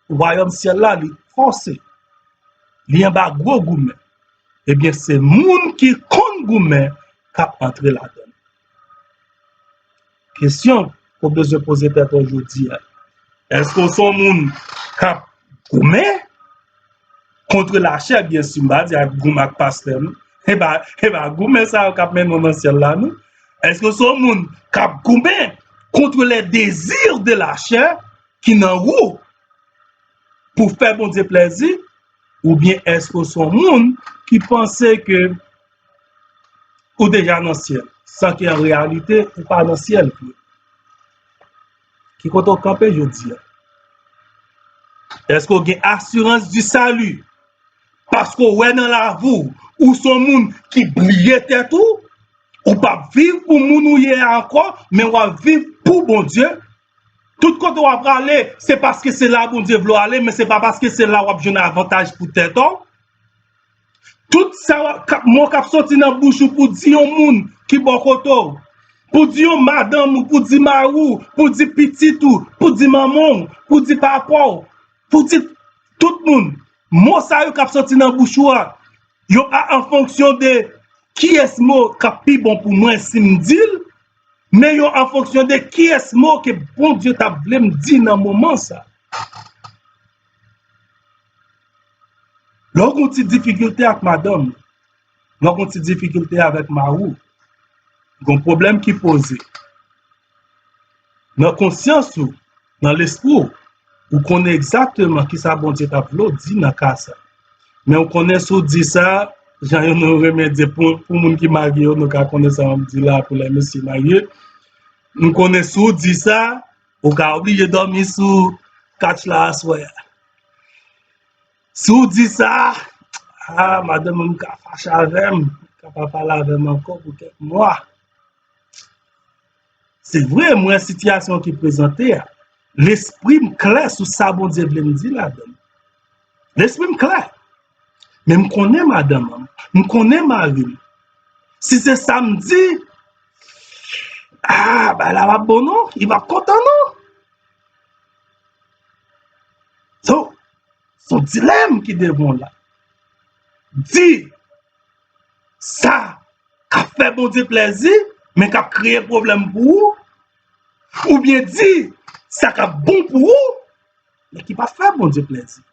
wayòm syèl la, li fòse. Li anba gwo goumen. Ebyen, se moun ki konn goumen k ap antre ladan l. Kesyon ke w bezwen poze tèt ou jodi a. Èske w se yon moun k ap goumen kont lachè, byen si, m pa di ak goumen ak pastè, non. E pa, e pa goumen sa yo k ap mennen w nan syèl la, non. Èske w se yon moun k ap goumen kont les désirs de la chair ki nan ou pou fè Bondye plèzi? Oubyen èske w se yon moun ki panse ke ou deja nan syèl, san ke an reyalite, ou pa nan syèl vre? Ki kote w kanpe jodi a? Èske w gen asirans di sali? Paske w wè nan lavi w, ou se yon moun ki bliye tèt ou, ou p ap viv pou moun ou ye a ankò, men w ap viv pou Bondye. Tout kote w ap prale, se paske se la Bondye vle w ale, men se pa paske se la w ap jwenn avantaj pou tèt ou. Tout sa w ap, k ap, mo k ap soti nan bouch ou pou di yon moun ki bò kote w, pou di yon madanm ou, pou di mari w, pou di pitit ou, pou di manman w, pou di papa w, pou di tout moun. Mo sa yo k ap soti nan bouch ou a, yo pa an fonksyon de kiyès mo k ap pi bon pou mwen si m di l, men yo an fonksyon de kiyès mo ke Bondye t ap vle m di nan moman sa. Lè w gen yon ti difikilte ak madanm, w ap gen yon ti difikilte avèk mari w. Gen yon pwoblèm ki poze. Nan konsyans ou, nan lespri w, ou konnen egzakteman kisa Bondye t ap vle w di nan ka sa. Men ou konnen si w di sa, jan yo nou renmen di pou, pou moun ki marye yo, nou ka konnen sa m ap di la pou lè mesye marye. Nou konnen si w di sa, ou ka oblije dòmi sou kach la aswè a. Si w di sa, ah, madanm mwen ka fache avè m, ka pa pale avè m ankò pou kèk mwa. Se vre, m wè sitiyasyon ki prezante a. Lespri m klè sou sa Bondye vle m di ladan l. Lespri m klè. Men m konnen madanm an, m konnen mari m. Si se sa m di, ah, bagay la p ap bon non, li p ap kontan non. So, se yon dilèm ki devan w la. Di sa k ap fè Bondye plèzi, men k ap kreye pwoblèm pou ou, oubyen di sa k ap bon pou ou, men ki p ap fè Bondye plèzi.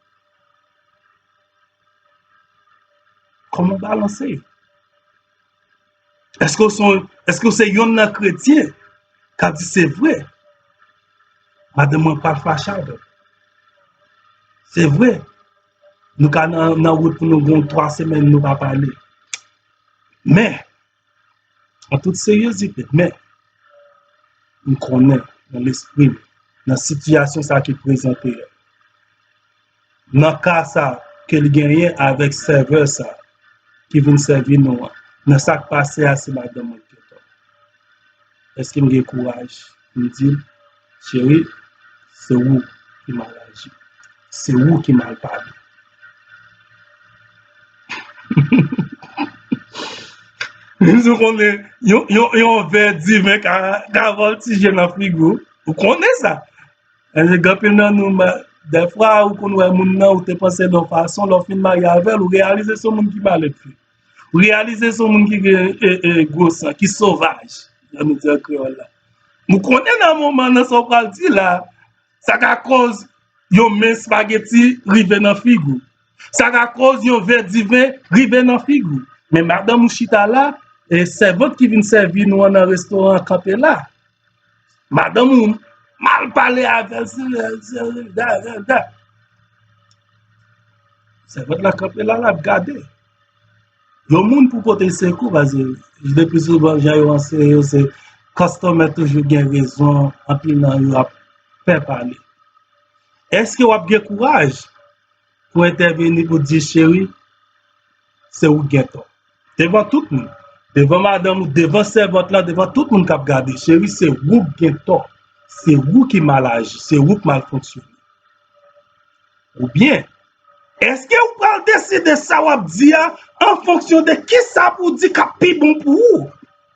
Kòman w balanse yo? Èske w se, èske w se yonn nan kretyen k ap di se vre? Madanm mwen pral fache avè m. Se vre. Nou ka nan, nan wout pou nou gen twa semèn nou pa pale. Men, an tout seryezite, men, m konnen nan lespri m, nan sitiyasyon sa ki prezante a, nan ka sa ke l genyen avèk sèvè sa ki vin sèvi nou an, nan sa k pase a, se madanm mwen ki gen tò. Èske m gen kouraj pou m di l, cheri, se ou ki mal aji, se ou ki mal pale? Menm si w konnen yon, yon, yon vè diven ka, ka vòltije nan figi w, ou konnen sa. Gen anpil nan nou, dèfwa, ou konn wè moun nan, ou te panse l yon fason, lè w fin marye avè l, ou reyalize se yon moun ki malelve. Ou reyalize se yon moun ki gen e, e, gwo san, ki sovaj, jan nou di an kreyòl la. Ou konnen nan moman nan sa w pral di la, sa ka koz yon men espageti rive nan figi w. Sa ka koz yon vè diven rive nan figi w. Men madanm ou chita la, e sèvant ki vin sèvi nou an nan restoran an kanpe la. Madanm ou mal pale avè l, se, se, da, da, da. Sèvant la kanpe la, l ap gade. Yon moun pou pote sekou, paske le pli souvan, jan yo anseye yo, se customer toujou gen rezon, anpil nan yo ap pè pale. Èske w ap gen kouraj pou entèveni, pou di, cheri, se ou k gen tò? Devan tout moun. Devan madanm ou, devan sèvant lan, devan tout moun k ap gade. Cheri, se ou k gen tò. Se ou ki mal aji, se ou k mal fonksyone. Oubyen, èske ou pral deside sa w ap di a an fonksyon de kisa pou w di k ap pi bon pou ou?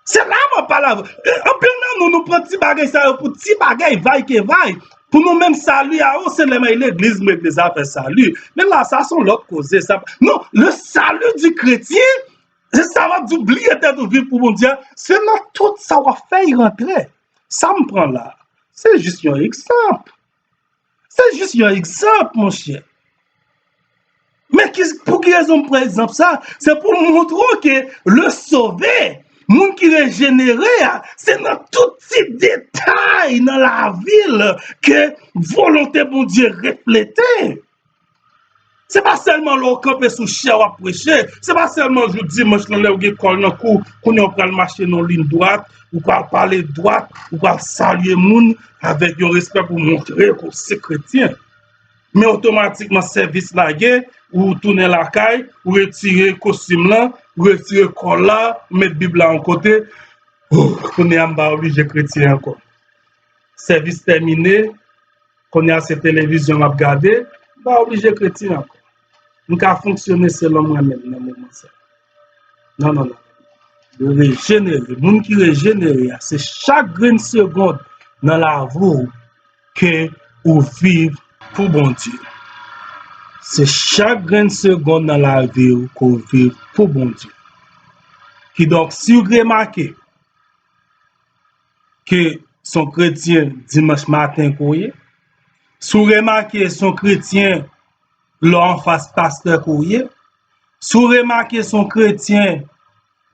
Se la m ap pale avè w. E, anpil nan nou, nou pran ti bagay sa yo pou ti bagay, vay ke vay. Pou nou menm, sali a, o, se lè m al legliz, m regle zafè sali. Men la, sa se yon lòt koze. Sa, non, le salut du chrétien, se sa w ap di w bliye tèt ou, viv pou Bondye, se nan tout sa w ap fè y rantre. Sa m pran la, se jis yon egzanp. Se jis yon egzanp, monchè. Men ki, pou ki rezon m pran egzanp sa? Se pou m montre w ke le sove, moun ki rejenere a, se nan tout ti detay nan lavi l ke volonte Bondye reflete. Se pa sèlman lè w kanpe sou chè w ap preche. Se pa sèlman jou dimanch lan lè w gen kòl nan kou, kounye a w pral mache nan liy dwat, ou pral pale dwat, ou pral salye moun avèk yon respè pou montre ke w se kretyen. Men otomatikman sèvis lage, ou tounen lakay, ou retire kostim lan, ou retire kòl la, ou met Bib la yon kote. Ou, kounye a m pa oblije kretyen ankò. Sèvis tèmine, kounye a se televizyon m ap gade, m pa oblije kretyen ankò. M ka fonksyone selon mwen menm nan moman sa. Non, non, non. Yo rejenere. Moun ki rejenere a, se chak grenn segonn nan lavi w ke ou viv pou Bondye. Se chak grenn segonn nan lavi w ke w viv pou Bondye. Kidonk, si w remake ke se yon kretyen dimanch maten ke w ye, si w remake se yon kretyen lè w anfas pastè ke w ye, si w remake se yon kretyen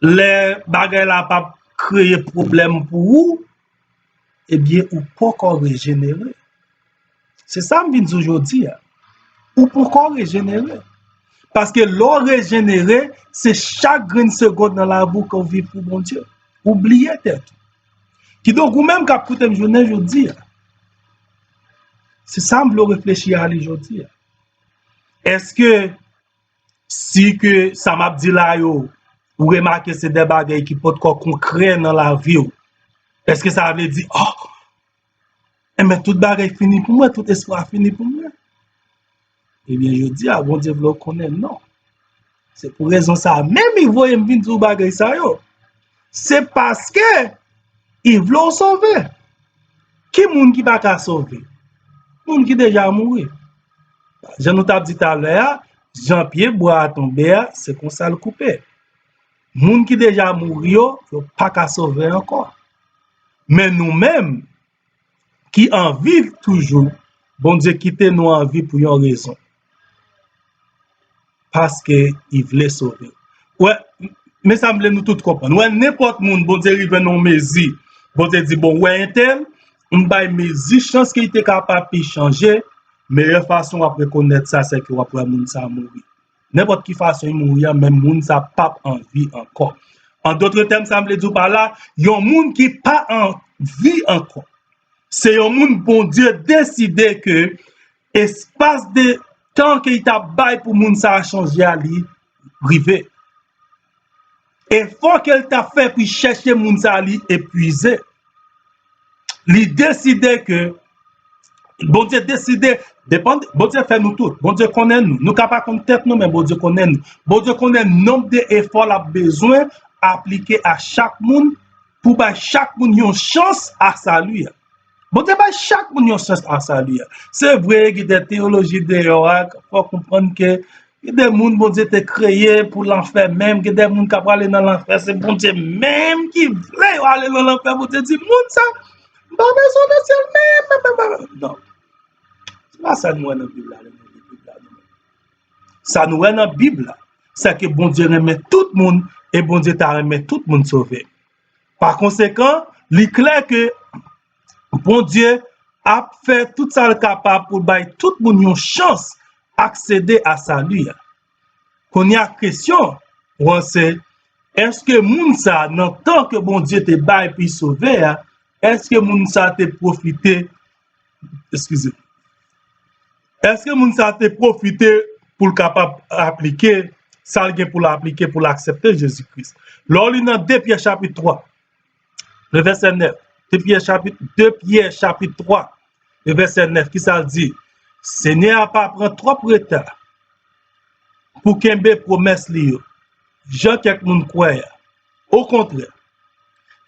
lè bagay la p ap kreye pwoblèm pou ou, ebyen, ou poko rejenere. Se sa m vin di w jodi a. Ou poko rejenere. Paske lè w rejenere, se chak grenn segonn nan lavi w ke w viv pou Bondye. Ou bliye tèt ou. Kidonk, ou menm k ap koute m jounen jodi a, se sa m vle w reflechi a li jodi a. Èske si ke sa m ap di la yo, ou remake se de bagay ki potko konkrè nan lavi w, èske sa vle di, oh, enben tout bagay fini pou mwen, tout espwa fini pou mwen? Ebyen, jodi a, Bondye vle w konnen non. Se pou rezon sa a menm li voye m vin di w bagay sa yo. Se paske li vle w sove. Ki moun ki pa ka sove? Moun ki deja mouri. Jan nou t ap di talè a, jan pye bwa a tonbe a, se konsa l koupe. Moun ki deja mouri yo, yo pa ka sove ankò. Men nou menm, ki an vi toujou, Bondye kite nou an vi pou yon rezon. Paske li vle sove. Wè, men sa m vle nou tout konprann. Wè, nenpòt moun, Bondye rive nan yon mezi, Bondye di, bon, wè entèl, m bay mezi chans ke li te kapab pi chanje, meyè fason w ap rekonèt sa, se ke w ap wè moun sa mouri. Nenpòt ki fason li mouri an, men moun sa p ap an vi ankò. An dòt tèm, sa m vle di w pa la, yon moun ki pa an vi ankò, se yon moun Bondye deside ke espas de tan ke li t ap bay pou moun sa a chanje a, li rive. Efò ke l t ap fè pou l chèche moun sa a, li epuize. Li deside ke, Bondye deside, depann, Bondye fè nou tout. Bondye konnen nou. Nou ka pa konn tèt nou, men Bondye konnen nou. Bondye konnen nonb de efò l ap bezwen aplike a chak moun pou bay chak moun yon chans a sali a. Bondye bay chak moun yon chans a sali a. Se vre, gen de teyoloji deyò a, fò konprann ke gen de moun Bondye te kreye pou lanfè menm, gen de moun k ap prale nan lanfè, se Bondye menm ki vle yo ale nan lanfè. Bondye di, moun sa, m pa bezwen nan syèl menm, menm, menm, menm. Non. Se pa sa nou wè nan Bib la, lè nou li Bib la, nou menm. Sa nou wè nan Bib la, se ke Bondye renmen tout moun e Bondye ta renmen tout moun sove. Pa konsekan, li klè ke Bondye ap fè tout sa l kapab pou l bay tout moun yon chans aksede a sali a. Kounye a, kesyon ou an se, èske moun sa, nan tan ke Bondye te bay pou l sove a, èske moun sa te pwofite, eskize, èske moun sa te pwofite pou l kapab aplike sa l gen pou l aplike, pou l aksepte Jezi Kris? Lè w li nan de Pyè chapit twa, le vèsè nèf, de Pyè chapit, de Pyè chapit twa, le vèsè nèf, kisa l di? Senyè a pa pran twòp reta pou kenbe pwomès li yo, jan kèk moun kwè a. Okontrè,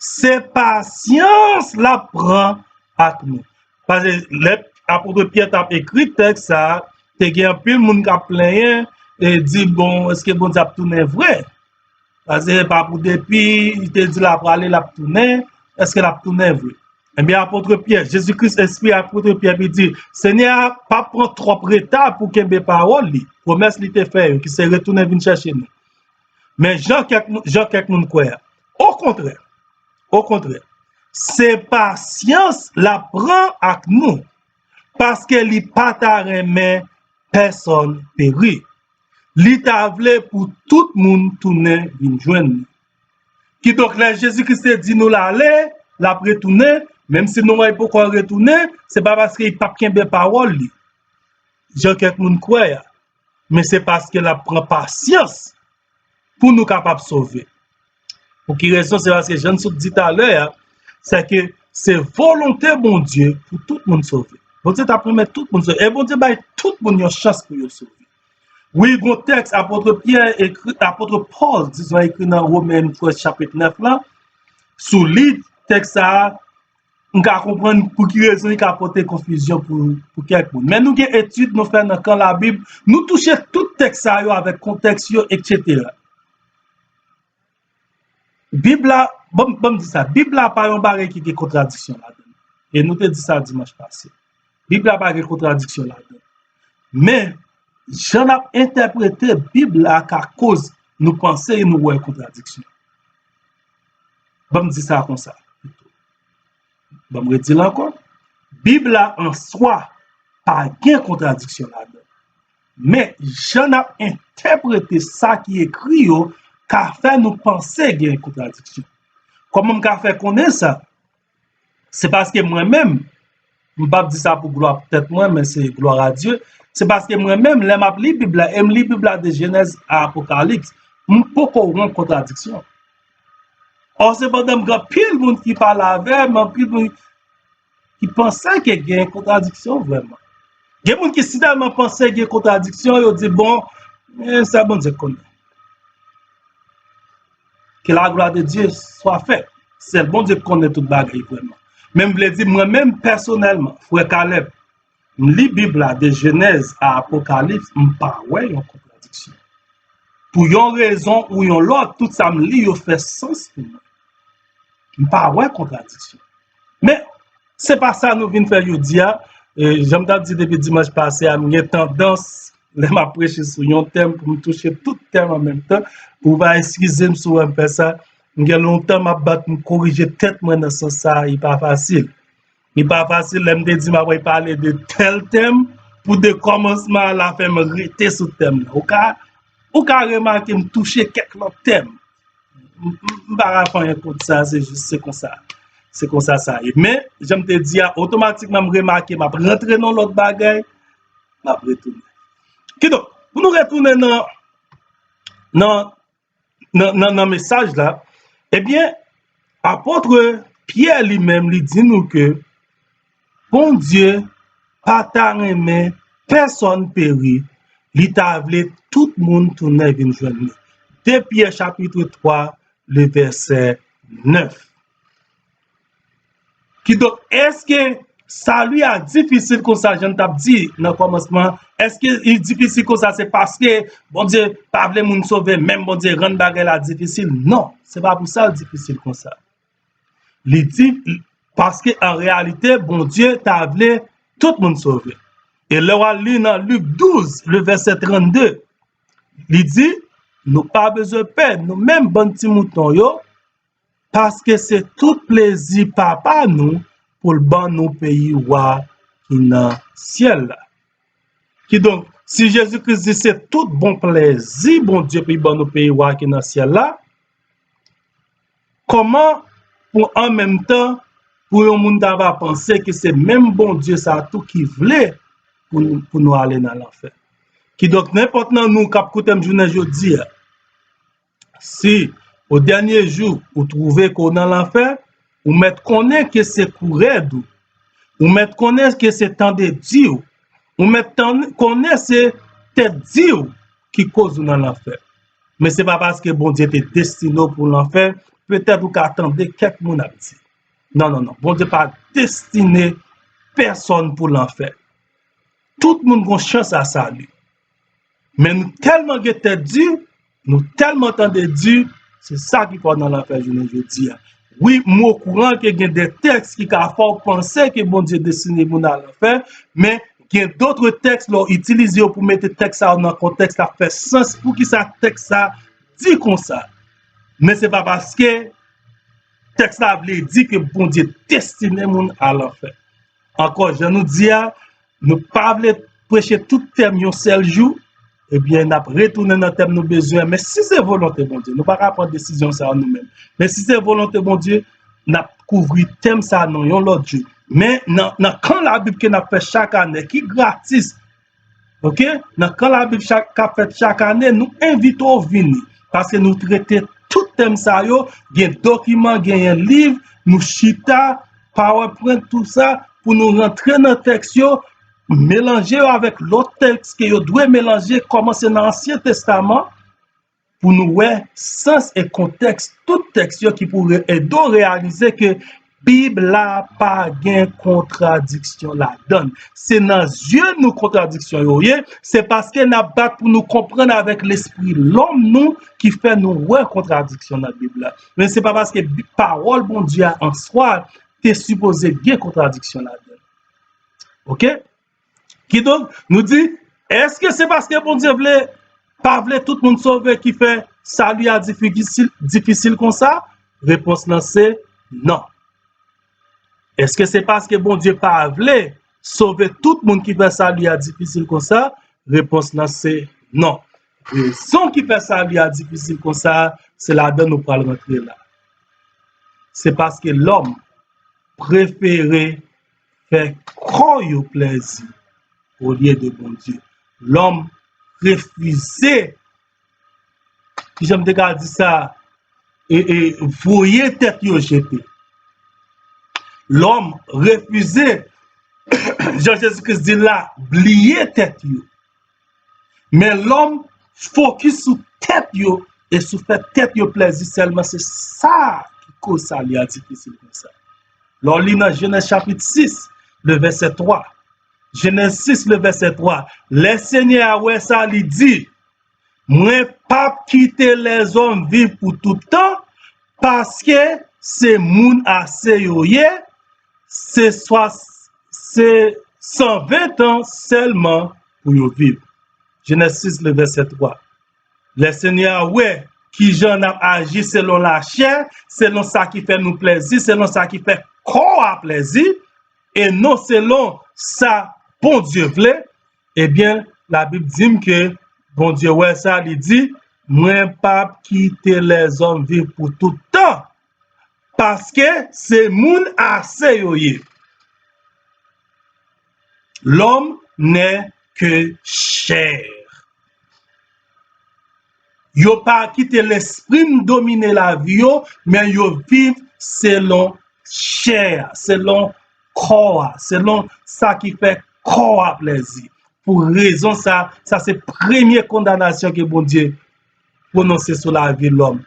se pasyans l ap pran ak nou. Paske lè apot Pyè t ap ekri tèks sa a, te gen anpil moun k ap plenyen e di, bon, èske Bondye ap tounen vre? Paske pa pou depi li te di l ap prale, l ap tounen, èske l ap tounen vre? Ebyen, apot Pyè, Jezi Kris enspire apot Pyè, li di, Senyè a pa pran twòp reta pou kenbe pawòl li, pwomès li te fè yo, ki se retounen vin chèche nou. Men jan kèk, jan kèk moun kwè a. Okontrè, okontrè, se pasyans l ap pran ak nou, paske li pa ta renmen pèsonn peri. Li ta vle pou tout moun tounen vin jwenn li. Kidonk, lè Jezi Kris te di nou l ale, l ap retounen, menm si nou wè li poko retounen, se pa paske li p ap kenbe pawòl li, jan kèk moun kwè a, men se paske l ap pran pasyans pou nou kapab sove. Pou ki rezon? Se paske, jan n sot di talè a, se ke se volonte Bondye pou tout moun sove. Bondye t ap renmen tout moun sove. E Bondye bay tout moun yon chans pou yo sove. Wi, gon tèks apot Pyè ekri, apot Pòl, dizon, ekri nan Women twèz chapit nèf la. Si w li tèks sa a, m ka konprann pou ki rezon li ka pote konfizyon pou, pou kèk moun. Men nou gen etid nou fè nan kan Labib, nou touche tout tèks sa yo avèk kontèks yo, etsetera. Bib la, ban m, ban m di sa, Bib la pa yon bagay ki gen kontradiksyon ladan l. E nou te di sa dimanch pase. Bib la pa gen kontradiksyon ladan l. Men, jan n ap entèprete Bib la ka koz nou panse nou wè kontradiksyon. Ban m di sa konsa. Ban m redi l ankò. Bib la an swa pa gen kontradiksyon ladan l. Men, jan n ap entèprete sa ki ekri yo ka fè nou panse gen kontradiksyon. Kòman m ka fè konnen sa? Se paske mwen menm, m p ap di sa pou glwa tèt mwen, men se glwa a Dye. Se paske mwen menm, lè m ap li Bib la, e m li Bib la de Jenèz a Apokalips, m poko wè yon kontradiksyon. Ò, sepandan, m gen anpil moun ki pale avè m, anpil moun ki panse ke gen kontradiksyon vrèman. Gen moun ki si tèlman panse gen kontradiksyon, yo di, bon, men sa Bondye konnen. Que la gloire de Dieu soit faite. Sèl Bondye konnen tout bagay vrèman. Men m vle di, mwen menm pèsonèlman, frè Caleb, m li Bib la de Jenèz a Apokalips, m pa wè yon kontradiksyon. Pou yon rezon ou yon lòt, tout sa m li yo fè sans pou mwen. M pa wè kontradiksyon. Men, se pa sa nou vin fè jodi a. E, jan m t ap di depi dimanch pase a, m gen tandans, lè m ap preche sou yon tèm, pou m touche tout tèm an menm tan. Ou va eskize m si w wè m fè sa. M gen lontan m ap bat pou m korije tèt mwen nan sans sa a, li pa fasil. Li pa fasil, lè m te di m ap pale de tèl tèm, pou de kòmansman a lafen m rete sou tèm nan. Ou ka, ou ka remake m touche kèk lòt tèm. M, m, m pa ka fè anyen kont sa, se jis, se konsa. Se konsa sa ye. Men, jan m te di a, otomatikman m remake m ap rantre nan lòt bagay, m ap retounen. Kidonk, pou nou retounen nan, nan, nan, nan, nan mesaj la, ebyen, apot Pyè li menm, li di nou ke Bondye pa ta renmen pèsòn peri, li ta vle tout moun tounen vin jwenn li. De Pyè chapit twa, le vèsè nèf. Kidonk, èske sali a difisil konsa, jan n t ap di nan kòmansman? Èske li difisil konsa, se paske Bondye pa vle moun sove, menm Bondye rann bagay la difisil? Non, se pa pou sa l difisil konsa. Li di, paske an reyalite, Bondye ta vle tout moun sove. E lè w al li nan Lik douz, le vèsè trannde, li di, nou pa bezwen pè, nou menm bann ti mouton yo, paske se tout plezi Papa nou pou l ban nou peyi Wa ki nan syèl la. Kidonk, si Jezi Kris di se tout bon plezi Bondye pou li ban nou peyi Wa ki nan syèl la, kòman pou an menm tan pou yon moun ta va panse ke se menm Bondye sa tou ki vle pou nou, pou nou ale nan lanfè? Kidonk, nenpòt nan nou k ap koute m jounen jodi a, si o dènye jou ou twouve ke w nan lanfè, ou mèt konnen ke se kou rèd ou. Ou mèt konnen ke se tande di w. Ou mèt tann-, konnen se tèt di w ki koz ou nan lanfè. Men se pa paske Bondye te destine w pou lanfè, petèt ou ka tande kèk moun ap di. Non, non, non. Bondye pa destine pèsòn pou lanfè. Tout moun gon chans a sali. Men nou tèlman gen tèt di, nou tèlman tande di, se sa ki fè w nan lanfè jounen jodi a. Wi, m okouran ke gen de tèks ki ka fè w panse ke Bondye destine moun al lanfè, men gen dòt tèks, lè w itilize yo pou mete tèks sa yo nan kontèks, l ap fè sans poukisa tèks sa di konsa. Men se pa paske tèks la vle di ke Bondye destine moun al lanfè. Ankò, jan nou di a, nou pa vle preche tout tèm yon sèl jou, ebyen, n ap retounen nan tèm nou bezwen. Men si se volonte Bondye, nou pa ka pran desizyon sa a nou menm. Men si se volonte Bondye, n ap kouvri tèm sa a nan yon lòt jou. Men nan, nan kan Labib ke n ap fè chak ane, ki gratis, oke? Nan kan Labib chak, k ap fèt chak ane, nou envite w vini. Paske nou trete tout tèm sa yo, gen dokiman, genyen liv, nou chita, PowerPoint, tou sa, pou nou rantre nan tèks yo, melanje yo avèk lòt tèks ke yo dwe melanje, kòmanse nan Ansyen Testaman, pou nou wè sans e kontèks tout tèks yo ki pou re-, ede w reyalize ke Bib la pa gen kontradiksyon ladan l. Se nan zye nou kontradiksyon yo ye, se paske n ap bat pou nou konprann avèk lespri lòm nou ki fè nou wè kontradiksyon nan Bib la. Men se pa paske Bi-, pawòl Bondye a an swa te sipoze gen kontradiksyon ladan l. Oke? Kidonk, nou di, èske se paske Bondye vle, pa vle tout moun sove ki fè sali a difisil, difisil konsa? Repons lan se non. Èske se paske Bondye pa vle sove tout moun ki fè sali a difisil konsa? Repons lan se non. Rezon ki fè sali a difisil konsa, se ladan nou pral rantre la. Se paske lòm prefere fè kò yo plèzi olye de Bondye. Lòm refize, kijan m te ka di sa, e, e, voye tèt yo jete. Lòm refize, jan Jezi Kris di l la, bliye tèt yo. Men lòm fokis sou tèt yo e sou fè tèt yo plèzi sèlman, se sa ki koz sali a difisil konsa. Lè w li nan Jenèz chapit sis, le vèsè twa. Jenèz sis, le vèsè twa. Lè Senyè a wè sa, li di, Mwen p ap kite lèzòm viv pou tout tan, paske se moun ase yo ye, se swa, se san ven tan sèlman pou yo viv. Jenèz sis, le vèsè twa. Lè Senyè a wè kijan n ap aji selon lachè, selon sa ki fè nou plèzi, selon sa ki fè kò a plèzi, e non selon sa Bondye vle, ebyen, Labib di m ke Bondye wè sa, li di, Mwen p ap kite lèzòm viv pou tout tan, paske se moun ase yo ye. L'homme n'est que chair. Yo pa kite lespri m domine lavi yo, men yo viv selon chè a, selon kò a, selon sa ki fè kò a plèzi. Pou rezon sa, sa se premye kondanasyon ke Bondye pwononse sou lavi lòm.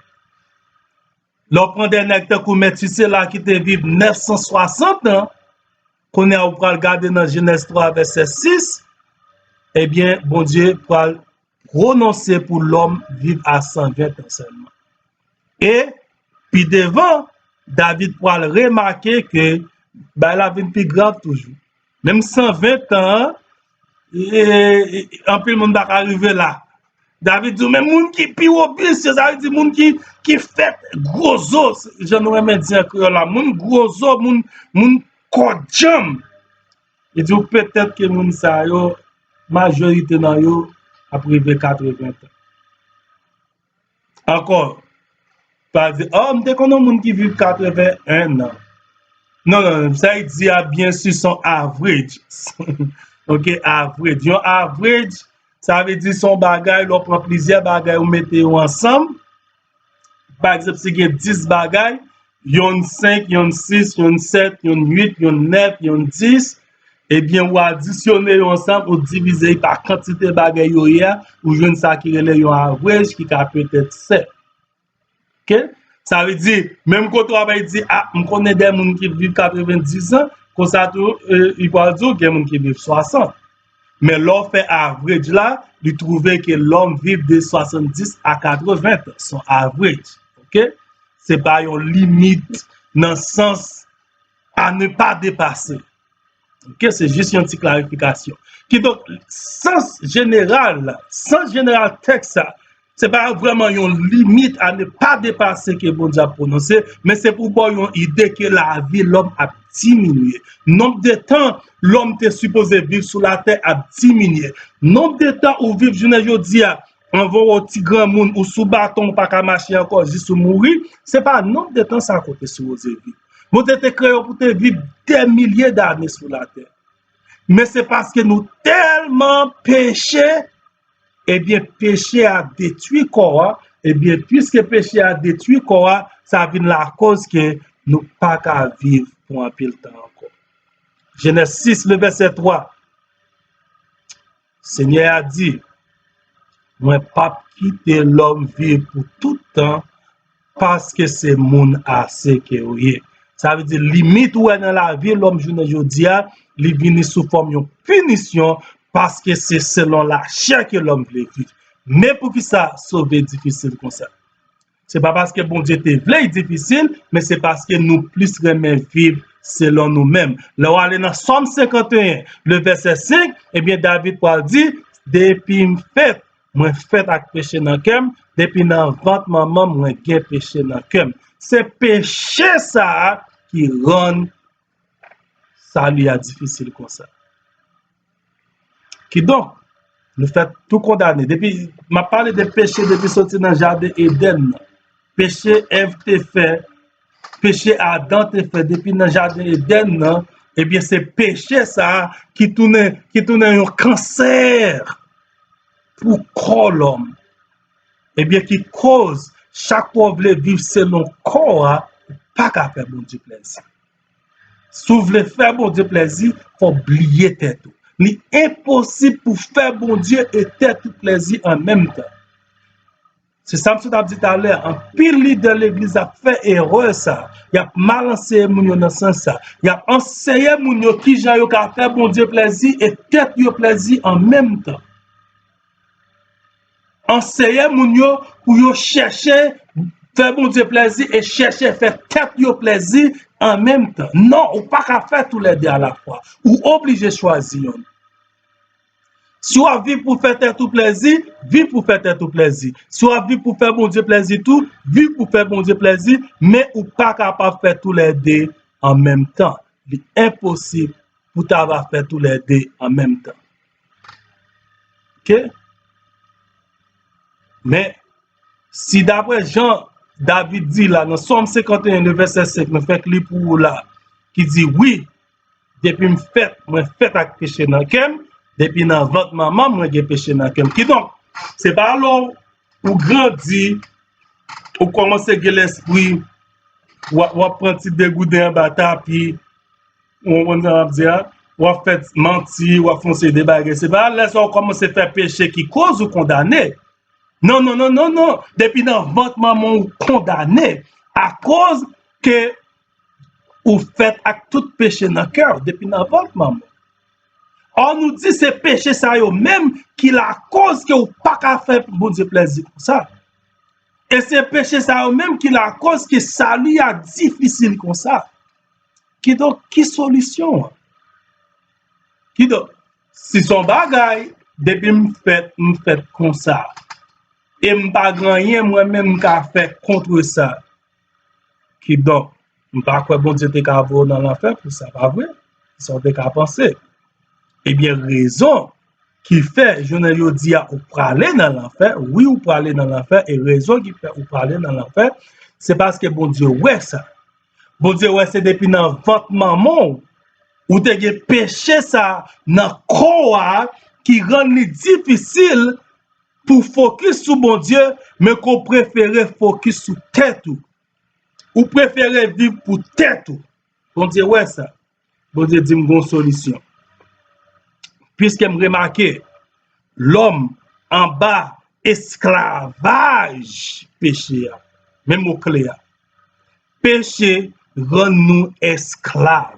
Lè w pran de nèg tankou Mètisela ki te viv nèf san swasant an, kounye a ou pral gade nan Jenèz twa vèsè sis, ebyen, Bondye pral pwononse pou lòm viv a san ven tan sèlman. E pi devan, David pral remake ke bagay la vin pi grav toujou. Menm san ven tan an, e, e, anpil moun pa ka rive la. David di, men moun ki pi wobis yo, sa vle di moun ki, ki fèt gwo zo, jan nou renmen di an kreyòl la, moun gwo zo, moun, moun kò djanm. Li di w petèt ke moun sa yo, majorite nan yo ap rive katreven tan. Ankò, pa di, oh, m te konn yon moun ki viv katreven en an. Non, non, non, sa li di a, byen si, se yon average. Ok, average. Yon average, sa vle di se yon bagay, lè w pran plizyè bagay, ou mete yo ansanm. Pa egzanp, si gen dis bagay, yonn senk, yonn sis, yonn sèt, yonn uit, yonn nèf, yonn dis, ebyen, ou adisyone yo ansanm, ou divize yo pa kantite bagay yo ye a, ou jwenn sa ki rele yon average ki ka petèt sèt. Ok? Sa vle di, menm kote w ap di, ah, m konnen de moun ki viv katrevenndis an, konsa tou, e, li pral di w gen moun ki viv swasant. Men lè w fè average la, li twouve ke lòm viv de swasanndis a katreven tan. Se yon average. Ok? Se pa yon limit nan sans à ne pas dépasser. Ok, se jis yon ti klarifikasyon. Kidonk, sans jeneral, sans jeneral tèks sa, se pa vrèman yon limit à ne pas dépasser ke Bondye ap pwononse, men se pou ba w yon ide ke lavi lòm ap diminye. Nonb de tan lòm te sipoze viv sou latè ap diminye. Nonb de tan ou viv jounen jodi a, anvan w ti granmoun, ou sou baton, ou pa ka mache ankò, jis ou mouri, se pa nonb de tan sa ke w te sipoze viv. Bondye te kreye w pou te viv dè milye dane sou latè. Men se paske nou tèlman peche, ebyen, peche a detwi kò a, ebyen, piske peche a detwi kò a, sa vin lakòz ke nou pa ka viv pou anpil tan ankò. Jenèz sis, le vèsè twa. Senyè a di, Mwen p ap kite lòm viv pou tout tan, paske se moun ase ke yo ye. Sa vle di, limit ou wè nan lavi lòm jounen jodi a, li vini sou fòm yon pinisyon, paske se selon lachè ke lòm vle viv. Men poukisa sove difisil konsa? Se pa paske Bondye te vle l difisil, men se paske nou plis renmen viv selon nou menm. Lè w ale nan Sòm senkanteyen, le vèsè senk, ebyen, David pral di, Depi m fèt, Mwen fèt ak peche nan kè m, depi nan vant manman m, mwen gen peche nan kè m. Se peche sa a ki rann sali a difisil konsa. Kidonk, nou fèt tou kondane. Depi, m ap pale de peche depi soti nan jaden Edenn nan. Peche Èv te fè, peche Adan te fè depi nan jaden Edenn nan, ebyen, se peche sa a ki tounen, ki tounen yon kansè pou kò lòm. Ebyen, ki koz chak fwa w vle viv selon kò a, ou pa ka fè Bondye plèzi. Si w vle fè Bondye plèzi, fò w bliye tèt ou. Li enposib pou fè Bondye e tèt ou plèzi an menm tan. Se sa m sot ap di talè, anpil lidè legliz ap fè erè sa. Y ap mal anseye moun yo nan sans sa. Y ap anseye moun yo kijan yo ka fè Bondye plèzi e tèt yo plèzi an menm tan. Anseye moun yo pou yo chèche fè Bondye plèzi e chèche fè tèt yo plèzi an menm tan. Non, ou pa ka fè toulède alafwa. Ou oblije chwazi yonn. Si w ap viv pou fè tèt ou plèzi, viv pou fè tèt ou plèzi. Si w ap viv pou fè Bondye plèzi tou, viv pou fè Bondye plèzi, men ou pa kapab fè toulède an menm tan. Li enposib pou ta va fè toulède an menm tan. Oke? Men, si daprè jan David di la, nan Sòm senkanteyen, nan vèsè senk, mwen fèk li pou ou la, ki di, wi, depi m fèt, mwen fèt ak peche nan kè m, depi nan vant manman m, mwen gen peche nan kè m. Kidonk, se pa lè w grandi, ou kòmanse gen lespri, w ap, w ap pran ti degouden anba tapi, ou konprann sa m ap di a? W ap fè manti, w ap fè yon seri de bagay. Se pa lè sa w kòmanse fè peche ki koz ou kondane. Non, non, non, non, non. Depi nan vant manman w ou kondane. Akoz ke ou fèt ak tout peche nan kè w, depi nan vant manman w. Ò, nou di se peche sa yo menm ki lakoz ke ou pa ka fè Bondye plèzi konsa. E se peche sa yo menm ki lakoz ke sali a difisil konsa. Kidonk, ki solisyon an? Kidonk, si se yon bagay, depi m fèt, m fèt konsa. E m pa gen anyen mwen menm m ka fè kont sa. Kidonk, m pa kwè Bondye te ka voye w nan lanfè pou sa, pa vre? Sa w te ka panse. Ebyen, rezon ki fè jounen jodi a ou prale nan lanfè, wi, ou prale nan lanfè, e rezon ki fè ou prale nan lanfè, se paske Bondye wè sa. Bondye wè se depi nan vant manman w, ou te gen peche sa nan kò a ki rann li difisil pou fokis sou Bondye, men ke w prefere fokis sou tèt ou. Ou prefere viv pou tèt ou. Bondye wè sa. Bondye di m gon solisyon. Piske m remake, lòm anba esklavaj peche a. Men mo kle a. Peche rann nou esklav.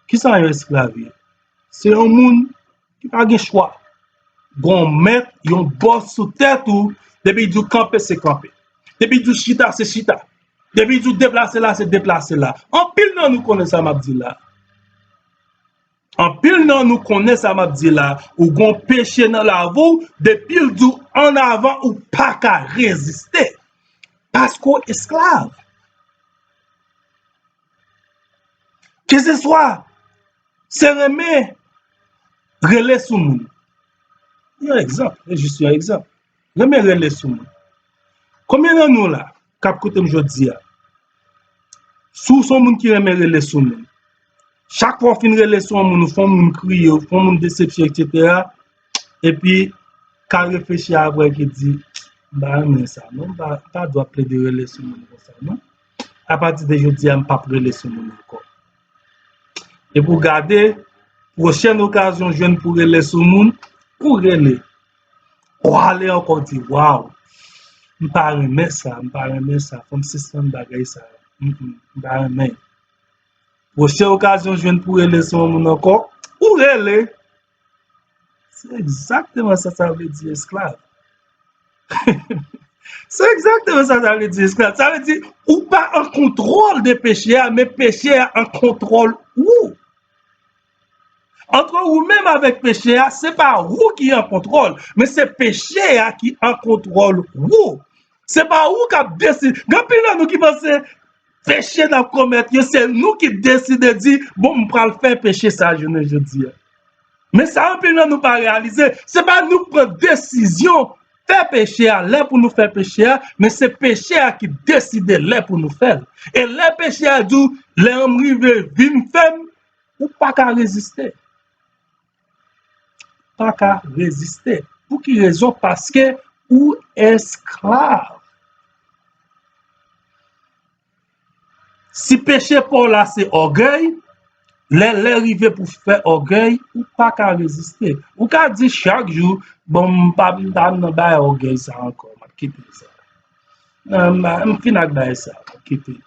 Kisa yon esklav ye? Se yon moun ki pa gen chwa. Gon mèt, yon bòs sou tèt ou, depi l di w kanpe, se kanpe. Depi l di w chita, se chita. Depi l di w deplase la, se deplase la. Anpil nan nou konnen sa m ap di la. Anpil nan nou konnen sa m ap di la. Ou gon peche nan lavi w, depi l di w annavan, ou pa ka reziste. Paske w esklav. Keseswa se renmen rele sou moun. Yon egzanp, se jis yon egzanp. Renmen rele sou moun. Konbyen nan nou la k ap koute m jodi a? Si w se yon moun ki renmen rele sou moun, chak fwa w fin rele sou yon moun, ou fè yon moun kriye, ou fè yon moun desepsyon, etsetera, epi ka reflechi apre ki di, m pa renmen sa, non, m pa, m pa dwe ap plede rele sou moun konsa, non. Apati de jodi a, m p ap rele sou moun ankò. Epi w gade, pwochèn okazyon w jwenn pou rele sou moun, ou rele. Ou ale ankò di, waw, m pa renmen sa, m pa renmen sa, fò m sispann bagay sa, m, m, m pa renmen. Pwochèn okazyon w jwenn pou rele sou yon moun ankò, ou rele. Se egzakteman sa sa vle di esklav. Se egzakteman sa sa vle di esklav. Sa vle di, ou pa an kontwòl de peche a, men peche a an kontwòl ou. Ant ou menm avèk peche a, se pa ou ki an kontwòl, men se peche a ki an kontwòl ou. Se pa ou k ap deside. Gen anpil nan nou ki panse peche n ap komèt yo, se nou ki deside di, bon, m pral fè peche sa jounen jodi a. Men sa anpil nan nou pa reyalize, se pa nou k pran desizyon fè peche a, lè pou nou fè peche a, men se peche a ki deside lè pou nou fè l. E lè peche a di w, lè an m rive, vin fè m, ou pa ka reziste. Pa ka reziste. Pou ki rezon? Paske ou esklav. Si peche pa w la se ògèy, lè lè rive pou fè ògèy, ou pa ka reziste. Ou ka di chak jou, bon, m pa m pa nan bay ògèy sa ankò, m ap kite sa. Nan, m, m fin ak bay sa, m ap kite.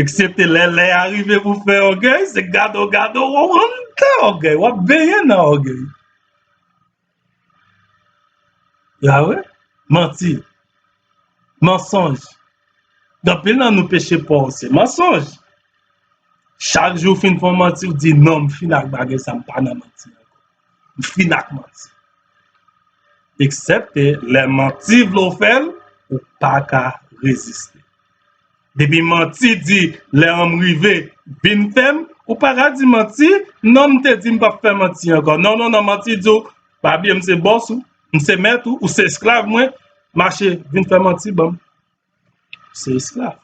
Eksepte lè lè a rive pou fè ògèy, se gade w, gade w, w anndan ògèy, w ap benyen nan ògèy. Ya wi, manti, mansonj. Gen anpil nan nou peche pa w se mansonj. Chak jou w fin fè yon manti, w di non, m fin ak bagay sa, m pa nan manti ankò. M fin ak manti. Eksepte lè manti vle w fè l, ou pa ka reziste. Depi manti di, lè an m rive, vin fè m, ou pa ka di manti, non, m te di m p ap fè manti ankò. Non, non, non, manti di w, pa bliye m se bòs ou, m se mèt ou, ou se esklav mwen, mache, vin fè manti ban m. Se esklav.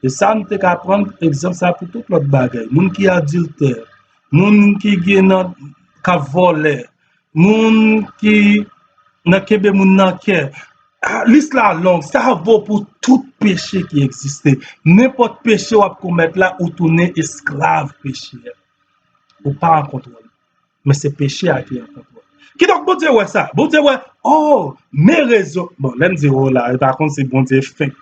E sa, nou te ka pran egzanp sa pou tout lòt bagay. Moun ki adiltè, moun ki gen nan, k ap vòlè, moun ki nan kenbe moun nan kè. Ah, lis la long, sa vo pou tout peche ki egziste. Nenpòt peche w ap komèt la, ou tounen esklav peche a. Ou pa an kontwòl. Men se peche a ki an kontwòl. Kidonk, Bondye wè sa. Bondye wè, oh, men rezon. Bon, lè m di oh la, e pa kòmsi Bondye fen.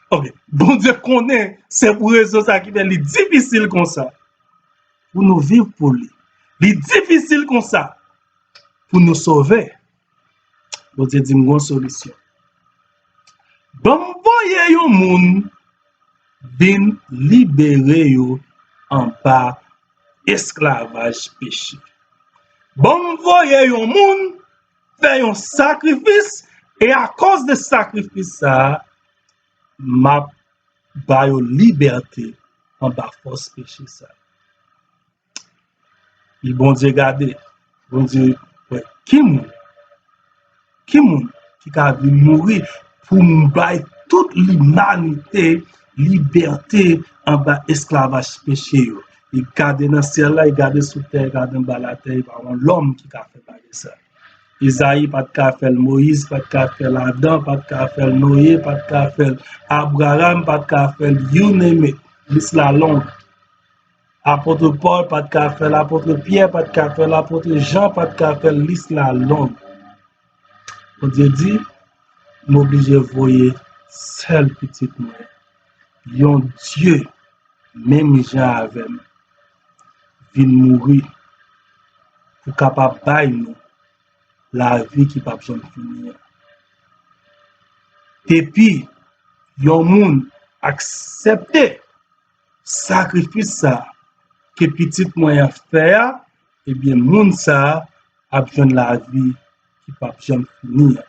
Ok, Bondye konnen se pou rezon sa ki fè li difisil konsa pou nou viv pou li. Li difisil konsa pou nou sove. Bondye di m gon solisyon. Ban m voye yon moun vin libere yo anba esklavaj peche. Ban m voye yon moun fè yon sakrifis, e akoz de sakrifis sa a, m ap ba yo libète anba fòs peche sa a. Li Bondye gade, Bondye wè ki moun, ki moun ki ka vin mouri pou m bay tout limanite libète anba esklavaj peche yo. Li gade nan syèl la, li gade sou tè, li gade anba latè, e pa yon lòm ki ka fè bagay sa. Izayi pa t ka fè l, Moyiz pa t ka fè l, Adan pa t ka fè l, Noye pa t ka fè l, Abraram pa t ka fè l, you name it. Lis la long. Apot Pòl pa t ka fè l, apot Pyè pa t ka fè l, apot Jan pa t ka fè l, lis la long. Bondye di, m oblije voye sèl pitit mwen, yon Dye menm jan avè m, vin mouri pou kapab bay nou lavi ki p ap janm fini an. Depi yon moun aksepte sakrifis sa a ke pitit mwen an fè a, ebyen, moun sa a ap jwenn lavi ki p ap janm fini an.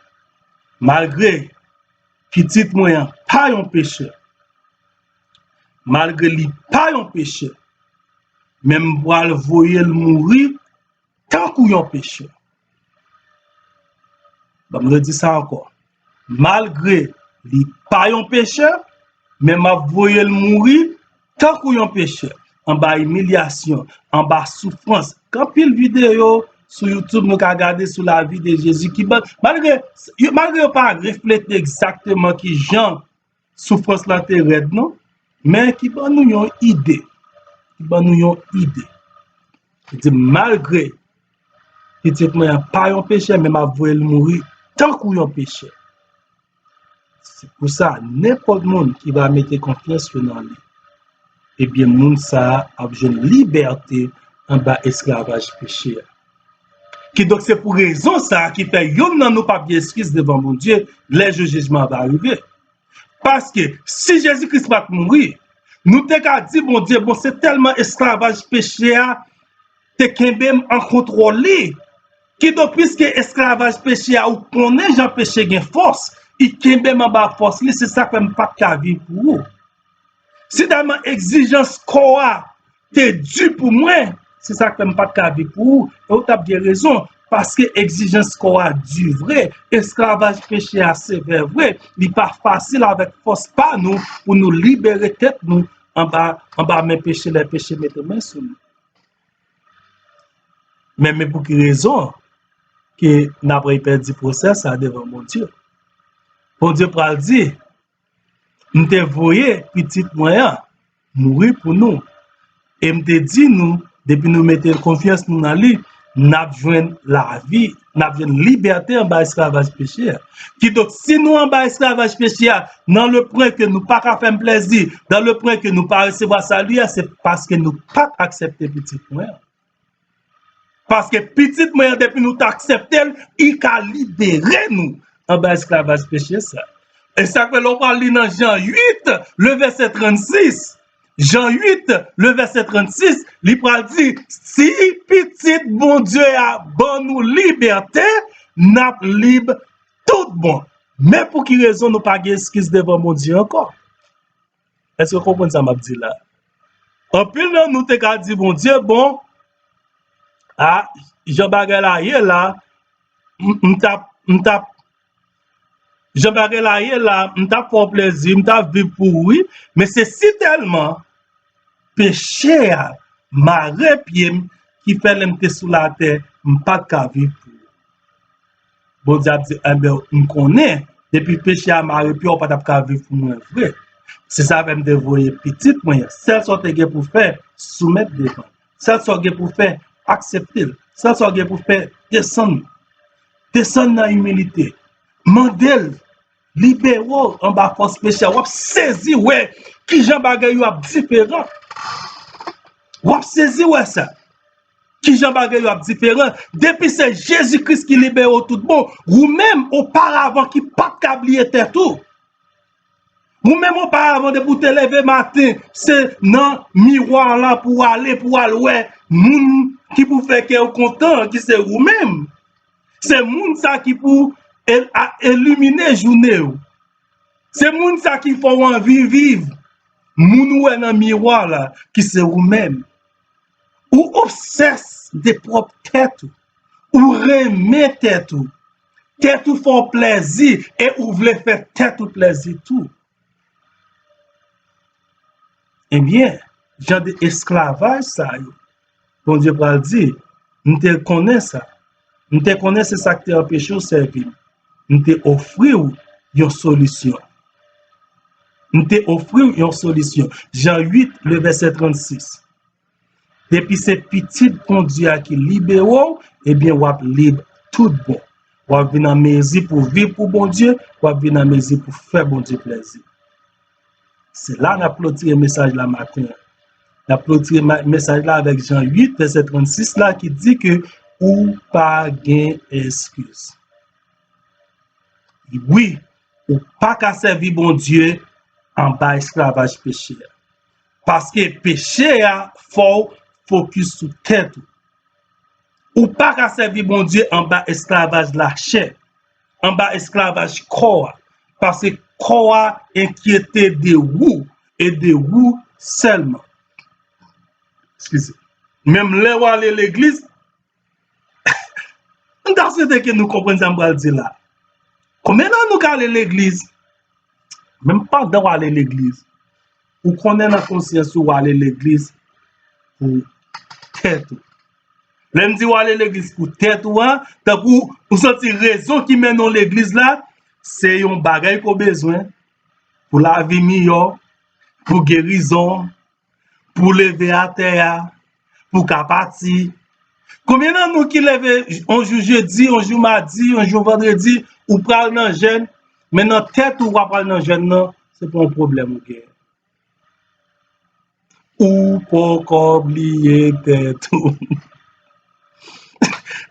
Malgre pitit mwen an pa yon pechè, malgre li pa yon pechè, men m pral voye l mouri tankou yon pechè. Ban m redi sa ankò. Malgre li pa yon pechè, men m ap voye l mouri tankou yon pechè, anba imilyasyon, anba soufrans. Gen anpil videyo sou YouTube nou ka gade sou lavi de Jezi ki ban, malgre, malgre yo pa reflete egzakteman ki jan soufrans lan te rèd, non, men ki ban nou yon ide. Ki ban nou yon ide. Li di, malgre pitit mwen an pa yon pechè, men m ap voye l mouri tankou yon pechè. Se pou sa, nenpòt moun ki va mete konfyans yo nan li, ebyen, moun sa a ap jwenn libète anba esklavaj peche a. Kidonk, se pou rezon sa a ki fè yonn nan nou p ap gen eskiz devan Bondye lè jou jijman an va rive. Paske si Jezi Kris pa t mouri, Nou te ka di Bondye, bon, se tèlman esklavaj peche a te kenbe m an kontwòl li. Kidonk, piske esklavaj peche a, ou konnen jan peche gen fòs, li kenbe m anba fòs li, se sa k fè m pa t ka viv pou ou. Si tèlman egzijans kò a te di pou mwen, se sa k fè m pa t ka viv pou ou, e ou t ap gen rezon, paske egzijans kò a di vre, esklavaj peche a sevè vre, li pa fasil avèk fòs pa nou pou nou libere tèt nou anba, anba men peche lè peche mete men sou nou. Men, men pou ki rezon ke n ap pèdi pwosè sa devan Bondye? Bondye pral di, m te voye pitit mwen an mouri pou nou. E m te di nou, depi nou mete konfyans nou nan li, n ap jwenn lavi, n ap jwenn libète anba esklavaj peche a. Kidonk, si nou anba esklavaj peche a, nan le pwen ke nou pa ka fè m plèzi, nan le pwen ke nou pa resevwa sali a, se paske nou pa t aksepte pitit mwen an. Paske pitit mwen an, depi nou t aksepte l, li ka libere nou anba esklavaj peche sa. E sa k fè lè w pral li nan Jan uit, le vèsè trannsis, Jan uit, le vèsè trannsis, li pral di, si Pitit Bondye a ban nou libète, n ap lib tout bon. Men pou ki rezon nou pa gen eskiz devan Bondye ankò? Èske w konprann sa m ap di la? Anpil nan nou te ka di Bondye, bon, a, jan bagay la ye la, m, m t ap, m t ap, jan bagay la ye la, m t ap fè w plèzi, m t ap viv pou ou, wi, men se sitèlman peche a mare pye m ki fè lè m te sou latè, m pa t ka viv pou ou. Bondye ap di, enben, m konnen, depi peche a mare pye w, ou pa t ap ka viv pou mwen vre. Se sa fè m te voye pitit mwen an. Sèl sa w te gen pou fè, soumèt devan l. Sèl sa w gen pou fè, aksepte l. Sèl sa w gen pou fè, desann. Desann nan imilite. Mande l libere w anba fòs peche a. W ap sezi wè kijan bagay yo ap diferan. W ap sezi wè sa. Kijan bagay yo ap diferan. Depi se Jezi Kris ki libere w tout bon, ou menm, oparavan ki pa t ka bliye tèt ou. Ou menm oparavan, depi w te leve maten, se nan miwa la pou w ale, pou w al wè moun ki pou fè kè w kontan, ki se ou menm. Se moun sa ki pou el-, a-, elimine jounen w. Se moun sa ki fè w anvi viv. Moun ou wè nan miwa la, ki se ou menm. Ou obsès de pwòp tèt ou. Ou renmen tèt ou. Tèt ou fè w plèzi e ou vle fè tèt ou plèzi tou. Ebyen, jan de esklavaj sa yo, Bondye pral di, m te konnen sa. M te konnen se sa k te anpeche w sèvi m. M te ofri w yon solisyon. M te ofri w yon solisyon. Jan uit, le vèsè trannsis. Depi se Pitit Bondye a ki libere w, ebyen, w ap lib tout bon. W ap vin an mezi pou viv pou Bondye, w ap vin an mezi pou fè Bondye plèzi. Se la n ap klotire mesaj la maten an. N ap klotire ma-, mesaj la avèk Jan uit, vèsè trannsis la, ki di ke ou pa gen eskiz. Wi, ou pa ka sèvi Bondye anba esklavaj peche a. Paske peche a fè w fokis sou tèt ou. Ou pa ka sèvi Bondye anba esklavaj lachè, anba esklavaj kò a, paske kò a enkyete de ou e de ou sèlman. Eskize. Menm lè w ale legliz, m ta swete ke nou konprann sa m pral di la. Konbyen nan nou k ale legliz? Menm pandan w ale legliz, ou konnen nan konsyans ou w ale legliz pou tèt ou. Lè m di w ale legliz pou tèt ou an, tankou ou santi rezon ki mennen w legliz la, se yon bagay ke w bezwen pou lavi miyò, pou gerizon, pou leve atè a, pou ka pati. Konbyen nan nou ki leve yon jou jedi, yon jou madi, yon jou vandredi, ou pral nan jèn, men nan tèt ou w ap pral nan jèn nan, se pa yon pwoblèm ou gen. Ou poko bliye tèt ou.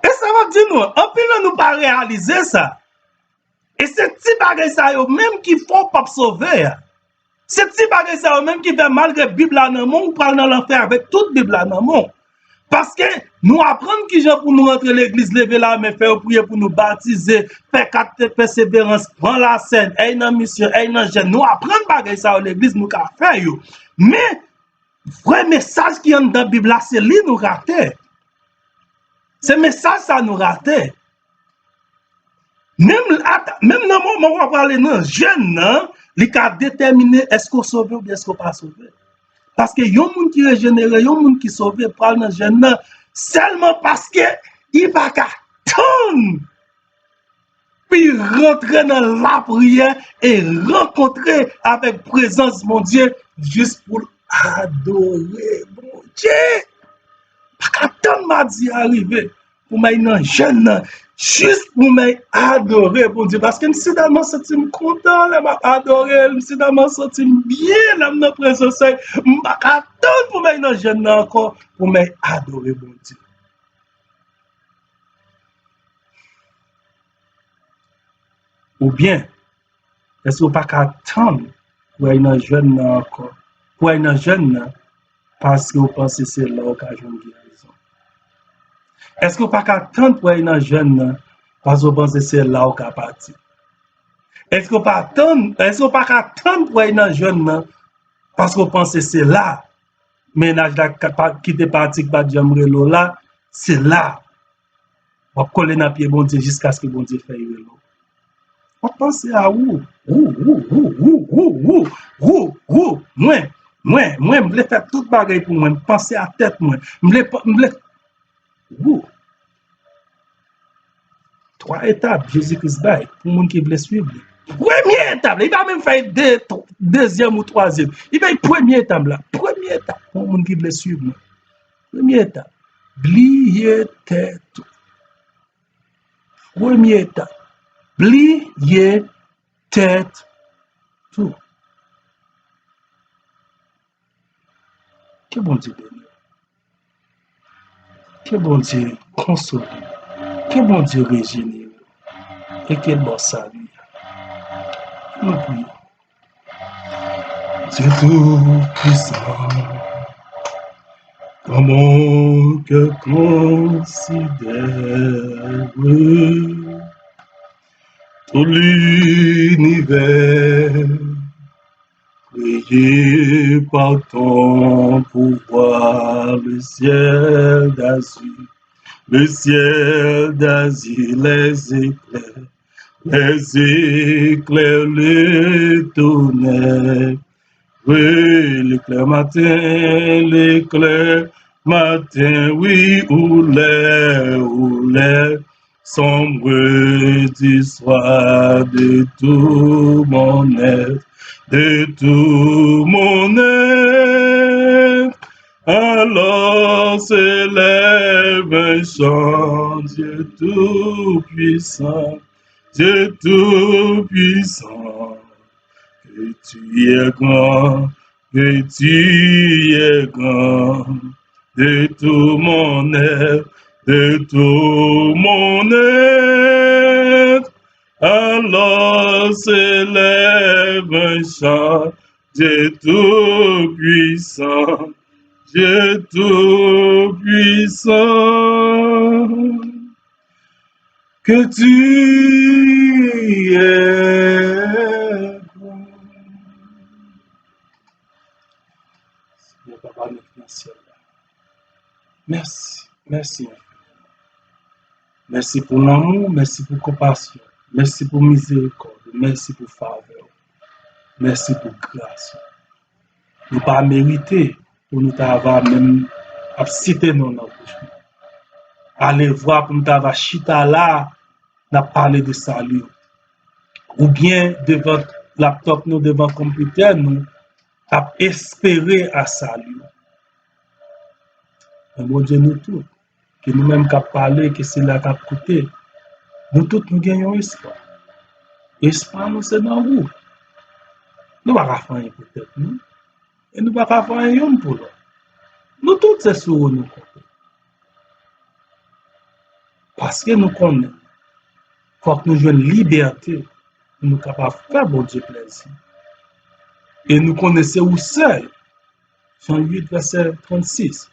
E sa m ap di nou, anpil nan nou pa reyalize sa. E se ti bagay sa yo menm ki fè w p ap sove a. Se ti bagay sa yo menm ki fè, malgre Bib la nan men w, ou pral nan lanfè avèk tout Bib la nan men w. Paske nou aprann kijan pou nou rantre legliz, leve lamen, fè yo priye pou nou, batize, fè kat peseverans, pran lasèn, èy nan misyon, èy nan jèn. Nou aprann bagay sa yo legliz, nou ka fè yo. Men, vrè mesaj ki anndan Bib la, se li nou rate. Se mesaj sa nou rate. Menm, menm nan moman w ap prale nan jèn nan, li ka detèmine èske w sove oubyen èske w pa sove. Paske yon moun ki rejenere, yon moun ki sove, pral nan jèn nan sèlman paske li pa ka tann pou l rantre nan lapriyè e rankontre avèk prezans Bondye jis pou l adore Bondye. Pa ka tann madi a rive pou m al nan jèn nan, jis pou m al adore Bondye. Paske m si tèlman santi m kontan lè m ap adore l, m si tèlman santi m byen lè m nan prezans li, m pa ka tann pou m al nan jèn nan ankò pou m al adore Bondye. Oubyen, èske w pa ka tann pou w al nan jèn nan ankò? Pou w al nan jèn nan, paske w panse se la w ka jwenn gerizon? Èske w pa ka tann pou w al nan jèn nan, paske w panse se la w ka pati? Èske w pa tann, èske w pa ka tann pou w al nan jèn nan, paske w panse se la mennaj la ki te pati, ki pa t janm rele w la, se la w ap kole nan pye Bondye jiskaske Bondye fè l rele w. W ap panse a ou. Ou, ou, ou, ou, ou, ou, ou, ou. Mwen, mwen, mwen, m vle fè tout bagay pou mwen. M panse a tèt mwen. M vle, m vle. Ou. Twa etap Jezi Kris bay pou moun ki vle swiv li. Premye etap la, li pa menm fè de, dezyèm ou twazyèm. Li bay premye etap la. Premye etap pou moun ki vle swiv mwen. Premye etap, bliye tèt ou. Premye etap, bliye tèt ou. Ke Bondye beni w. Ke Bondye konsole w. Ke Bondye rejenere w. E ke l ba w sali a. Nou priye. Dieu Tout-Puissant, quand mon cœur considère tout l'univers créé par ton pouvoir, le ciel d'azur, le ciel d'azur, les éclairs, les éclairs, le tonnerre, oui, l'éclair matin, l'éclair matin, oui, ou les, ou les sombres du soir de tout mon être, de tout mon être. Alors s'élève un chant, Dieu tout-puissant, Dieu tout-puissant, que tu es grand, que tu es grand, de tout mon être, de tout mon être. Alors s'élève un chant, Dieu tout-puissant, Dieu tout-puissant, que tu es grand. Senyè Papa nou ki nan syèl la, mèsi, mèsi enfiniman. Mèsi pou lanmou, mèsi pou konpasyon, mèsi pou mizerikòd ou, mèsi pou favè w, mèsi pou gras ou. Nou pa merite pou nou ta va menm ap site non w nan bouch nou. Alevwa pou nou ta va chita la, n ap pale de sali. Oubyen devan laptòp nou, devan konpitè nou, ap espere a sali. Men Bondye, nou tout, ke nou menm k ap pale, ke sila k ap koute, nou tout nou gen yon espwa. Espwa nou se nan ou. Nou pa ka fè anyen pou tèt nou. E nou pa ka fè anyen youn pou lòt. Nou tout se sou ou nou konte. Paske nou konnen, fòk nou jwenn libète pou nou kapab fè Bondye plèzi. E nou konnen se ou sèl, Jan uit, vèsè trannsis.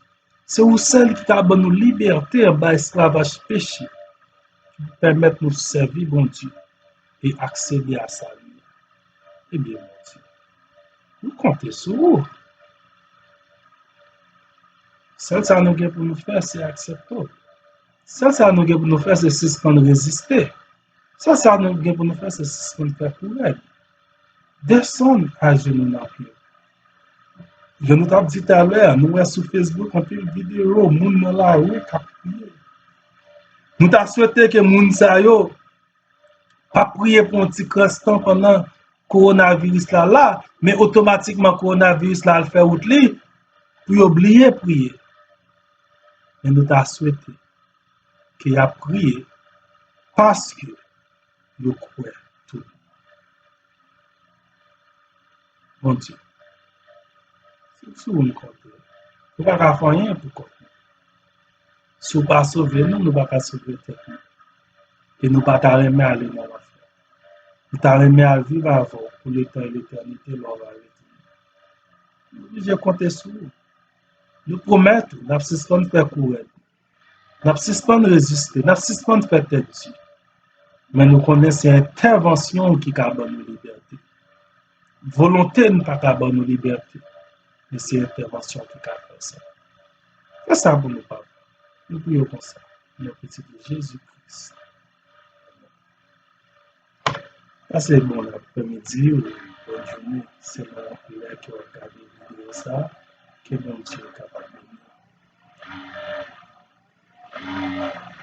Se ou sèl ki ka ban nou libète anba esklavaj peche, ki pèmèt nou sèvi Bondye e aksede a sali. Ebyen, Bondye, nou konte sou ou. Sèl sa nou gen pou nou fè, se aksepte w. Sèl sa nou gen pou nou fè, se sispann reziste. Sèl sa nou gen pou nou fè, se sispann fè kou rèd. Desann ajenou nan pye w. Jan nou t ap di talè a, nou wè sou Facebook anpil videyo, moun nan lari k ap priye. Nou ta swete ke moun sa yo pa priye pou yon ti krans tan pandan kowonaviris la la, men otomatikman kowonaviris la al fè wout li, pou yo bliye priye. Men nou ta swete ke y ap priye paske yo kwè tou. Bondye, se sou ou n konte. Nou pa ka fè anyen pou kont nou. Si w pa sove nou, nou pa ka sove tèt nou. E nou pa ta renmen ale nan lanfè. Nou ta renmen al viv avè w pou letan e letènite lè w va retounen. Nou oblije konte sou ou. Nou pwomèt ou, n ap sispann fè kou rèd. N ap sispann reziste, n ap sispann fè tèt di. Men nou konnen se entèvansyon w ki ka ban nou libète. Volonte n pa ka ban nou libète, men se entèvansyon w ki ka fè sa. Fè sa pou nou, Papa. Nou priye w konsa, nan non Pitit ou Jezi Kris. Pase bon aprèmidi ou bon jounen, selon lè ke w ap gade videyo sa a. Ke Bondye kapab beni w.